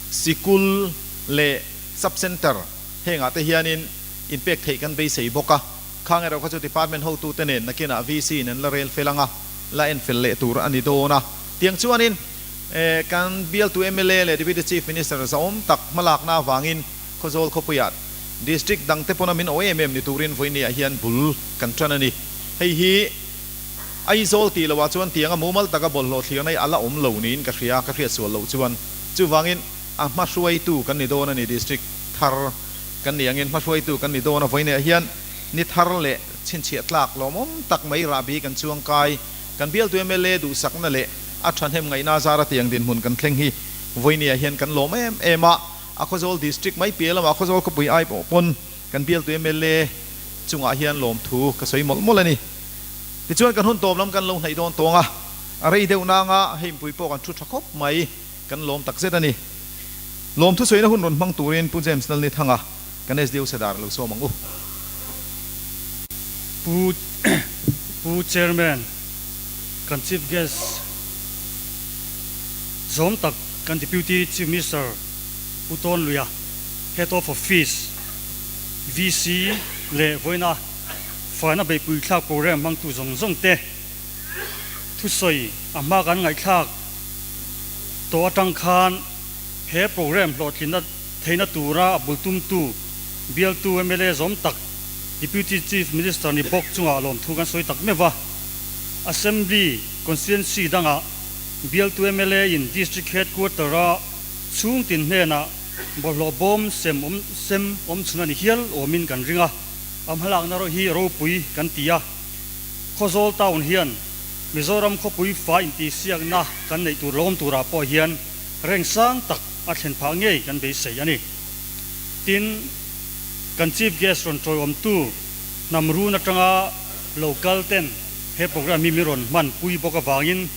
Sikul leh Sub Centre hengah te hianin inpek theih kan beisei bawk a. Khang erawh kha chu Department hotute nen nakinah VC in an la rel fel anga la en fel leh tur a ni dawn a. Tiang chuanin kan bialtu mla leh Deputy Chief Minister zahawm tak hmalakna avangin Khawzawl khawpuiah District dangte pawna min awh em em ni turin vawinia hian bul kan tan a ni. Hei hi Aizawl tih loah chuan tianga mumal taka bawlhhlawh thlir nei a la awm lo niin ka hria, ka hriat sual loh chuan. Chuvangin a hmahruaitu kan ni dawn a ni, District thar kan ni angin hmahruaitu kan ni dawn a, vawinia hian ni thar leh chhinchhiah tlak lawmawm tak mai rahbi kan chuangkai, kan bialtu mla duhsakna leh a thahnem ngaihna zara tiang dinhmun kan thleng hi. Vawinia hian kan lawm em em a, a Khawzawl District mai piah lamah Khawzawl khawpui ai pawh pawn kan bialtu mla chungah hian lawmthu ka sawi mawlh mawlh a ni. Tichuan kan hun tawp lam kan lo hnaih dawn tawng a, a rei deuh nanga hei mipui pawh kan thu tha khawp mai, kan lawm takzet a ni. Lawmthu sawina hun rawn hmang turin Pu James Lalnithanga kan SDO Sadar lo sawm ang u. Pu Pu Chairman, kan Chief Guest zawm tak kan Deputy Chief Minister Pu Tawn Luia, Head of Office, VC leh vawiina faina beihpui thlak program hmangtu zawng zawng te thusawi a hma kan ngaihthlak tawh atang khan he program hlawhtlinna theihna tura a bul tumtu bialtu mla zawm tak Deputy Chief Minister ni bawk chungah lawmthu kan sawi tak meuh a. Assembly Constituency dangah bialtu mla in District Headquarter-a chhungtin hnenah bawlhhlawh bawm sem awm sem awm chhun a ni hial awmin kan ring a, a hmalakna rawh hi ropui kan ti a. Khawzawl town hian Mizoram khawpui fai intihsiakna kan neih tur lawm turah pawh hian reng sang tak a thlen phah ngei kan beisei a ni. Tin, kan Chief Guest rawn tawiawmtu hnam run atanga lo kal ten he program hi min rawn hman pui bawk avangin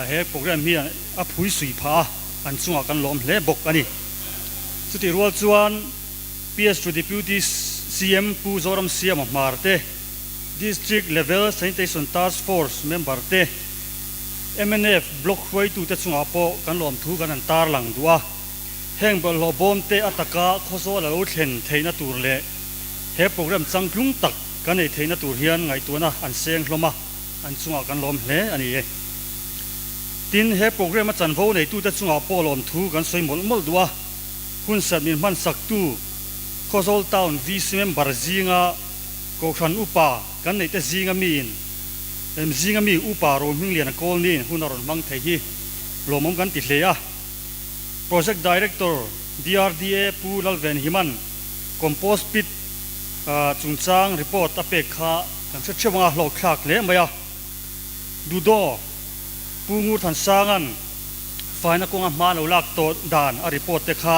he program hi a phui sui phah a, an chungah kan lawm hle bawk a ni. Chutih rual chuan PS to Deputy CM Pu Zoram Siama Hmar te, District Level Sanitation Task Force member te, mnf Block hruaitute chungah pawh kan lawmthu kan han tarlang duh a. Heng bawlhhlawh bawm te a taka khawzawl a lo thlen theihna tur leh he program changtlung tak kan ei theihna tur hian ngaihtuahna an seng hlawm a, an chungah kan lawm hle a ni e. Tin, he program a chanvo neitute chungah pawh lawmthu kan sawi mawlh mawlh duh a, hunsat min hmansaktu Khawzawl Town VC member zinga Kohhran upa kan neihte zinga miin em zinga mi upa Rohmingliana Kawlniin hun a rawn hmang thei hi lawmawm kan ti hle a. Project Director DRDA Pu Lalvenhiman Compost Pit chungchang report a pek kha kan hre theuh ang a, hlawkthlak hle mai a. Dudo Pu Ngurthansanga'n faina kawnga hma lo lak tawh dan a report te kha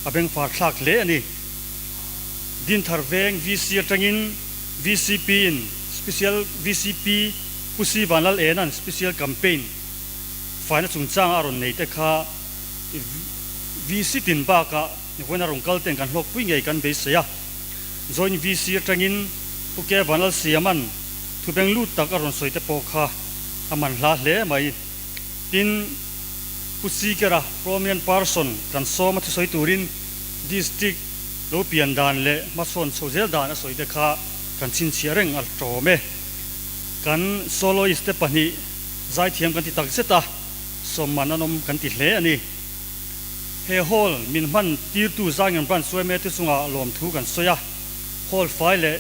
a bengfarthlak hle a ni. Dinthar veng VC atangin VCP in Special VCP Pu Si Vanlal Ena'n Special Campaign faina chungchanga a rawn nei te kha VC tin bakah vawiin a rawn kal ten kan hlawkpui ngei kan beisei a. Joint VC atangin Pu Ke Vanlal Siama'n thubeng lut tak a rawn sawi te pawh kha a man hla hle mai. Tin, Pu Sikera Prominent Person kan sawm a thusawi turin District lo pian dan leh hmasawn chho zel dan a sawi te kha kan chhinchhiah reng a tawm e. Kan soloist te pahnih zaithiam kan ti tak zet a, sawmman an awm kan ti hle a ni. He hall min hman tirtu Zaingen Branch yma te chungah lawmthu kan sawi a, hall fai leh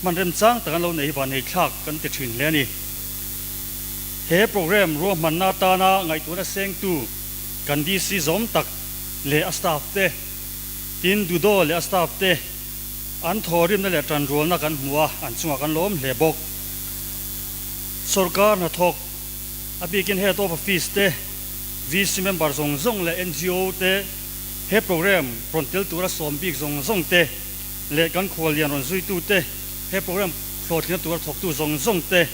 hman remchang tak an lo nei hi van eithlak kan ti thin hle a ni. He program ruahmanna atana ngaihtuahna sengtu kan DC zawm tak leh a staff te, tin Dudo leh a staff te an thawhrimna leh tanrualna kan hmu a, an chungah kan lawm hle bawk. Sorkar hnathawk, a bikin Head of Office te, VC member zawng zawng leh NGO te, he program rawn tel tura sawm bik zawng zawng te leh kan khuallian rawn zuitu te, he program hlawhtlinna tura thawktu zawng zawng te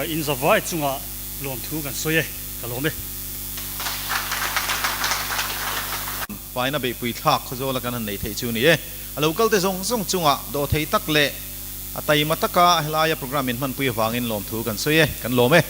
inzavai chungah lawmthu kan sawi e, ka lawm e. Faina beihpui thlak khawzawla kan han nei theih chu ni e. A lo kalte zawng zawng chungah dawhthei tak leh a taima taka helaia program in hmanpui avangin lawmthu kan sawi e, kan lawm e.